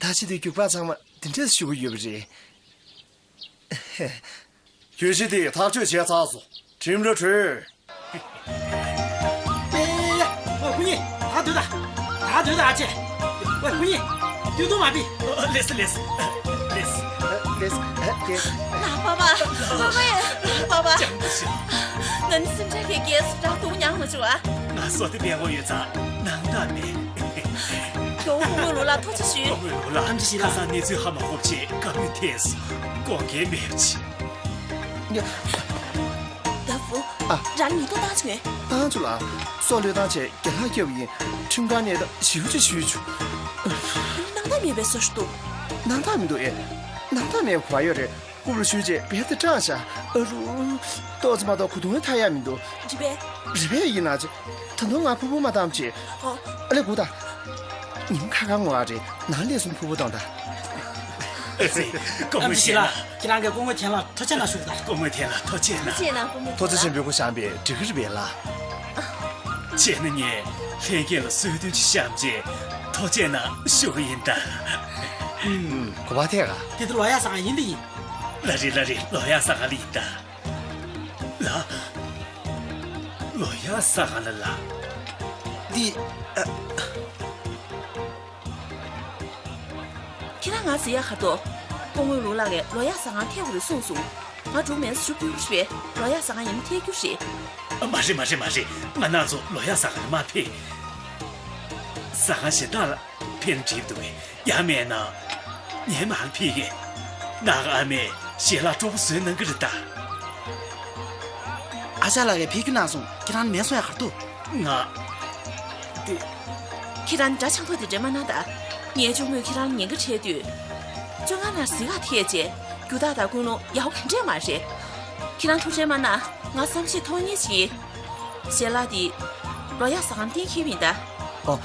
ད་ཅི་དེ་རྒྱུག་པ་ཚང་མ་དེ་འདྲས་ཞུ་གི་ཡོད་པ་རེད། གྱོད་གཞི་དེ་ཐག་གཅོད་བྱས་ཚར་སོང་། ཁྲིམས་ར་གྲོལ། ཨེ། ཨོ། སྐུ་ཉིད། ད་སྡོད་ད། ད་སྡོད་ད་ཨ་ཅེ། ཨོ། སྐུ་ཉིད། སྡོད་དུ་མ་བི། ཨོ། ལེས་ལེས། ལེས། ལེས། ལེས། ལགས། པ་པ། པ་པ། པ་པ། ཅང་མི་ཤེས། ང་ནི་སེམས་ཁྲལ་གྱི་རྒྱལ་སུ་ར་སྡུག་མྱངས་མ་བྱུང་ཨ། ང་སོ་དེ་པད་ཧོ་ཡོད་ཙང་ནང་ད་མེད། གྱོ་བོ་སྐུ་ངོ་ལུག་ལ་ཐུགས་རྗེ་ཞུ། སྐུ་ངོ་ལུག་ལ་ཨམ་ཆི་ཤི་ལ་ཁ་སང་གནས་ཚུལ་ཧ་མ་གོ་བྱས་དཀའ་ངལ་ཐེབས་སོང་། དགོངས་འགལ་མེད་ཅིག་ད་ཧྥུ། ཨ། རང་ཉེས་རྡུང་བཏང་བྱུང་ངས། བཏང་བྱུང་ལ། སྲོག་བློས་བཏང་བྱས་རྒན་ལགས་བསྐྱབས་པ་ཡིན། ཁྲིམས་ཁང་ནས་ད་ཞིབ་ཅིག་ཞུས་བྱུང་། སྣང་དག་མེད་པའི་བཟོ་ཞིག་འདུག་སྣང་དག་མི་འདུག་ཨེ། སྣང་དག་མེད་པ་ག་ཡོད་རེད། རྐུབ་ལ་གཞུས་རྗེས་བེར་དེ་སྐྲངས་ཤག་ཨ་རུ། ཏོག་ཙམ་མ་གཏོགས་གོ་དུང་ཐར་ཡག་མི་འདུག་རེད་པས། རེད་པས་ཡིན་ན་ཅི། ད་དུང་ང་ཕུ་བོ་མ་བཏང་བྱས། ཨོ། ཨ་ལས་སྒུག་ད། ཉིན་ཁ་ཁ་ངོ་ཨ་རེད། ནང་ལས་སུ་ཕུ་བོ་བཏང་ད། ཨ་ཙི། སྐུ་ངོ་ཨ་ཅེ་ལགས། ཁྱེད་རང་གིས་སྐུ་ངོ་ཁྱེད་ལ་ཐུགས་རྗེ་གནང་ཞུ་གི་ད། སྐུ་ངོ་ཁྱེད་ལ་ཐུགས་རྗེ་གནང་། ཐུགས་རྗེ་གནང་སྐུ་ངོ་ཁྱེད་ལ། ཐུགས་རྗེ་ཆེན་པོས་སྐུ་བཞེངས་པའི་འགྲིག་གི་རེད་པས་ལགས། བྱས་ན་ངས་ལྷན་རྒྱས་ལ་གསོལ་སྟོན་ཅིག་བཤམས་རྗེས་ཐུགས་རྗེ་གནང་ཞུ་གི་ཡིན་ད། ཨུམ། གོ་བ་ཐད་ག་དེ་ད་ལོ་ཡག་ཟ་ཁང་ཡིན་ད་ཡིན། ལགས་རེད་ལགས་རེད། ལོ་ཡག་ཟ་ཁང་ལ་ཡིན་ད། ལགས། ལོ་ཡག་ཟ་ཁང་ལ་ལགས། འདི། ཨ། ཁྱེད་རང་ང་ཟེར་ཡག་ག་རེ་འདུག་སྐུ་ངོ་ལུག་ལགས་ཀྱིས་ལོ་ཡག་ཟ་ཁང་ཐད་དགོས་རེད་གསུངས་སོང་། ང་འགྲོ་མེད་ཞུ་རྒྱུ་རེད་པས། ལོ་ཡག་ཟ་ཁང་ཡིན་ན་ཐད་རྒྱུ་རེད། ཨ། མ་རེད་མ་རེད་མ་རེད། ང་རང་ཚོ་ལོ་ཡག་ཟ་ཁང་ལ་མ་ཕེབས། ཟ་ཁང་གཞན་དག་ལ་ཕེབས་ན་འགྲིག་འདུག་གས། ཡང་མེད་ན་ངས་མར་ཕེབས་གས། ནང་གི་ཨ་མས་ཞལ་ལག་སྤྲོ་པོ་བཟོས་གནང་གི་རེད་ད། ཨ་ཅག་ལགས་ཀྱིས་ཕེབས་རྒྱུ་གནང་སོང་། ཁྱེད་རང་མེད་སོང་ཡག་ག་རེ་འདུག་ང་། དེ། ཁྱེད་རང་འདྲ་ཆགས་ཐོག་དེ་འདྲ་མ་གནང་ད། ངའི་གཅུང་མོས་ཁྱེད་རང་ལ་ཉེན་ཁ་འཕྲད་དུས། བཙོན་ཁང་ནང་ཟིལ་ཁ་ཐེབས་རྗེས་རྒྱུ་དག་དང་ཀུན་སློང་ཡག་པོ་ག་འདྲས་མ་རེད། ཁྱེད་རང་ཐུགས་ཁྲལ་མ་གནང་། ང་བསམ་ཤེས་ཐུབ་ངེས་ཤིག་ཡིན། ཞལ་ལག་འདི་ལོ་ཡག་ཟ་ཁང་གཏན་འཁེལ་བ་ཡིན་ད། ཨོ།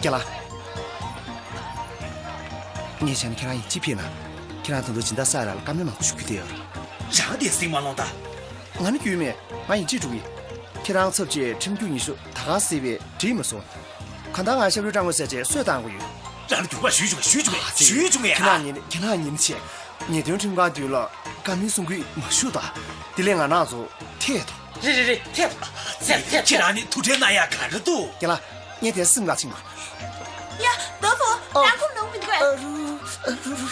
རྒན་ལགས། ངས་བྱས་ན་ཁྱེད་རང་ཡིན་གཅིག་ཕེབས་ན། ཁྱེད་རང་ད་དུང་སྦྱིན་བདག་ས་ཡ་ལགས་ལ་བཀའ་མོལ་མང་པོ་ཞུ་རྒྱུ་དེ་ཡོད་རེད། རང་དེ་སེམས་མ་ལོངས་ད། ང་ནི་རྒྱུས་མེད། ང་ཡིན་གཅིག་འགྲོ་གི་ཡིན། ཁྱེད་རང་ཚབ་བྱས་ཁྲིམས་རྒྱུག་ཉི་ཤུ་ད་ག་ཟེར་བས་འགྲིག་མ་སོང་། གང་ལྟར་ང་ཞབས་བྲོའི་སྐྲག་དངོས་ཟེར་བྱས་གསོད་བཏང་དགོས་ཡོད། རང་ལ་རྒྱུག་པ་ཞུས་བྱུང་ངས། ཞུས་བྱུང་ངས། ཞུས་བྱུང་ངས་ཁྱེད་རང་ཉིད་ཁྱེད་རང་ཉིད་བྱས། ཉེས་དོན་ཁྲིམས་ཁང་མདུན་ལ་བཀའ་མོལ་གསུང་གི་མ་བཞུགས་དང་། དེ་ལས་ང་རང་ཚོ་ཐད་དོ། རེད་རེད་རེད། ཐད་དོ། ཐད་ཐད། ཁྱེད་རང་ནི་ཐུགས་ཁྲལ་གནང་ཡག་ག་རེ་འདུག་རྒན་ལགས། ངས་དེ་སེམས་ཁ་ཕྱིན་མ། ཡ། ཏོ་ཕོ། ཨ། རང་ཁོམ་ནང་མི་འདུག་གས། ཨ་རུ། ཨ་རུ།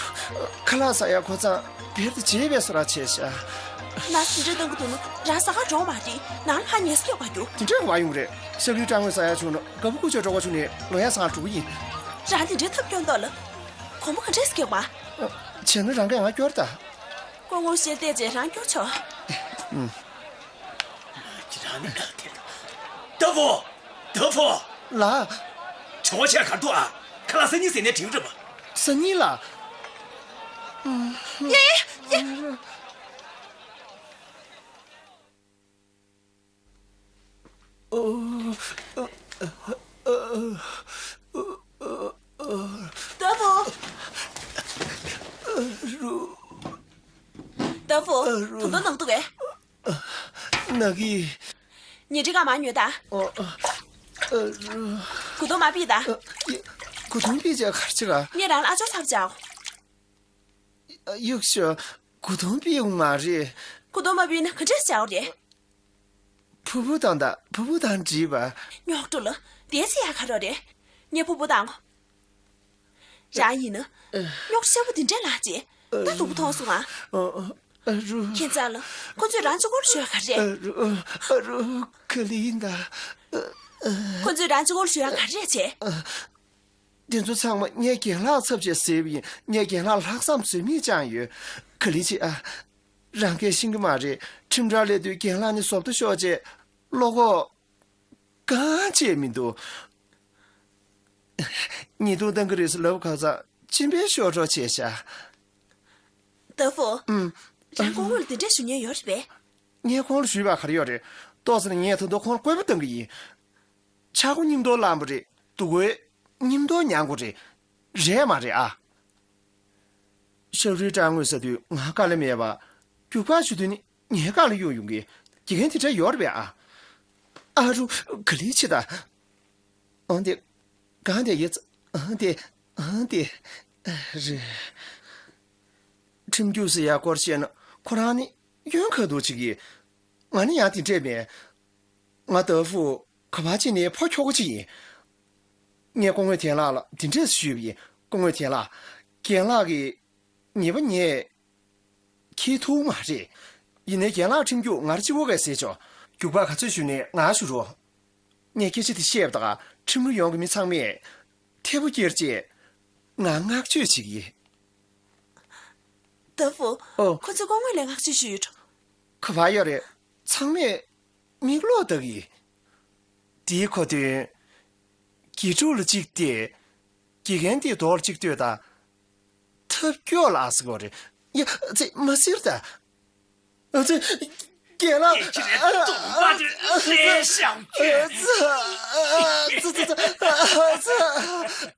ཁ་ལག་ཟ་ཡག་ཁོ་ཚང་བེར་དེ་བརྗེད་པའི་བཟོ་འདྲ་བྱས་ཤག་ང་ཟིན་བྲིས་གཏོང་གི་འདུག་ན་རང་ཟ་ཁང་འགྲོ་མ་རེད། ནང་ལ་ཕར་ཉལ་ས་ཡོད་པ་རྒྱུ། དེ་འདྲའི་བ་ཡོང་རེད། ཤག་རིའི་སྐྲག་དངོས་ཟ་ཡག་བྱུང་ན་དགའ་པོ་ཀུ་ཅོ་འགྲོ་ག་བྱུང་ནས་ལོ་ཡག་ཟ་ཁང་འགྲོ་གི་ཡིན། རང་དེ་འདྲའི་ཐབས་སྐྱོ་མདོག་ལ། གོམ་པ་ག་འདྲས་སྐྱོ་བ། བྱས་ན་རང་གིས་ང་སྐྱོར་ད། སྐུ་ངོ་ཞལ་བལྟས་རྗེས་རང་སྐྱོར་ཆོག་ཨུམ། ཁྱེད་རང་ནི་ལག་ཐེར་ད། ཏོ་ཕོ། ཏོ་ཕོ། ལགས། གྲོགས་བྱས་གར་འདུག་ཨ། ཁ་ལག་སང་ཉིན་ཟས་ནས་དྲིའུ་རེད་པ། སང་ཉིན་ལ། ཡེ་ཡེ། ཏོ་ཕོ། ཏོ་ཕོ། ད་དུང་ནག་འདུག་གས། ནག་གི། ཉལ་ཁྲི་གང་མང་ཉོས་ད། ཨོ། ཨ་རུ། གོས་ཐུང་མ་ཕུད་ད། ཨ། ཡ། གོས་ཐུང་ཕུད་བྱས་ག་རེ་བྱེད་ག་ངས་རང་ལ་ཨ་ཅོག་ཚབ་བྱའོ། ཡག་ཤོས། གོས་ཐུང་ཕུད་ཡོང་མ་རེད། གོས་ཐུང་མ་ཕུད་ན་ག་འདྲས་བྱའོ་རེད། ཕུར་བུ་དང་ད་ཕུར་བུ་དང་འདྲིས་པ། རྙོག་དྲ་ལ་དེ་ཚེ་ཡག་ག་རོགས་རེད། ངས་ཕུར་བུ་དང་། རང་ཡིན་ན། རྙོག་དྲ་ཆེན་པོ་འདི་འདྲ་ལངས་རྗེས་ད་སྡུག་པོ་མཐོང་སོང་ང་། ཨ། ཨ་རུ། ཁྱེད་ཚང་ལ་ཁོ་ཚོས་རང་གཅིག་པོར་ཞུ་ཡག་ག་རེད། ཨ་རུ། ཨ་རུ། ག་ལེ་ཡིན་ད། ཁོ་ཚོས་རང་གཅིག་པོར་ཞུ་ཡག་ག་རེད་བྱས། དེ་ཚོ་ཚང་མ་ངས་རྒན་ལགས་ཚབ་བྱས་ཟེར་བ་ཡིན། ངས་རྒན་ལགས་ལྷག་བསམ་ཟོལ་མེད་བཅངས་ཡོད། ག་ལེ་བྱེད་ཨ། རང་སྐད་ཤེས་ཀྱི་མ་རེད། ཁྲིམས་རར་སླེབས་དུས་རྒན་ལགས་ནི་བཟོ་ལྟ་ཤོར་བྱས་བློ་ཁོག་གང་བྱས་མི་འདུག་ཉེས་རྡུང་བཏང་གི་རེད་ཟེར་ལབ་ཁ་སང་སྦྱིན་པའི་ཤོར་གྲོགས་བྱས་ཤག་ཏོ་ཕོ། ཨུམ། རང་ཁོང་ལ་འདི་འདྲ་ཞུ་མཁན་ཡོད་རེད་པས། ངས་ཁོང་ལ་ཞུས་པ་ག་རེ་ཡོད་རེད། ཏོག་ཙམ་ངས་ད་དུང་ཁོང་ལ་བཀོད་པ་བཏང་གི་ཡིན། ཆག་སྒོ་སྙིང་དོར་ལངས་པ་རེད། སྡུག་གོས་སྙིང་དོར་མྱངས་དགོས་རེད། རེད་མ་རེད་ཨ། ཤབ་རིའི་སྐྲག་དངོས་ཟ་དུས་ང་དཀའ་ལས་མེད་པ། རྒྱུག་པ་ཞུ་དུས་ནི་ངའི་རྐང་ལ་གཡུག་ཡོང་གི། དགེ་རྒན་དེ་འདྲ་ཡོད་རེད་པས་ཨ། ཨ་རུ། ག་ལེ་བྱེད་ད། ཨང་དེ། གང་དེ་ཡིན། ཨང་དེ། ཨང་དེ། རེད། ཁྲིམས་རྒྱུག་ཟེར་ཡག་སྐོར་བཤད་ན་ཁོ་རང་ནི་གཡོན་ཁ་འདུག་བྱེད་ཀྱི། ང་ནི་ཡང་དེ་འདྲས་མེད། ང་ཏོ་ཕོ་ག་པར་ཕྱིན་ནའི་ཕོ་ཁྱོ་ག་ཅིག་ཡིན། ངས་སྐུ་ངོ་རྒན་ལགས་ལ་འདི་འདྲས་ཞུས་པ་ཡིན། སྐུ་ངོ་རྒན་ལགས། རྒན་ལགས་ཀྱིས་ཉེས་པ་ངས་འཁྱེར་ཐུབ་མ་རེད། ཡིན་ནའི་རྒན་ལགས་ཁྲིམས་རྒྱུག་ང་རང་གཅིག་པོ་གས་ཟེར་ཆོག་རྒྱུག་པ་ག་ཚོད་ཞུས་ནའི་ང་ཞུ་རོགས། ངས་སྐད་ཆ་དེ་བཤད་པ་དང་ཁྲིམས་ལུགས་ཡོངས་ཀྱི་མི་ཚང་མས་ཐད་པོ་བཀྱེར་རྗེས་ང་བསྔགས་བརྗོད་བྱེད་ཀྱི་ཡིན། ཏོ་ཕོ། ཨོ། ཁོ་ཚོས་སྐུ་ངོ་ལ་བསྔགས་བརྗོད་ཞུས་ཡོད། ག་པར་ཡོད་རེད། ཚང་མས་མིག་ལོག་ལྟ་གི། དེའི་གོ་དོན། དགེ་ཕྲུག་ལ་གཅིག་བལྟས། དགེ་རྒན་དེའི་མདོག་ལ་གཅིག་ལྟོས་དང་། ཐབས་སྐྱོ་ལ་ཟེར་གོ་རེད། ཡ། ཙི་མ་ཟེར་ད། ཨ་ཙི། རྒན་ལགས། ཁྱེད་ཀྱི་རེད་སྡུག་པ་དེ་ལས་ཤང་ཁྱོད། ཙི་ཙི་ཙི་ཙི།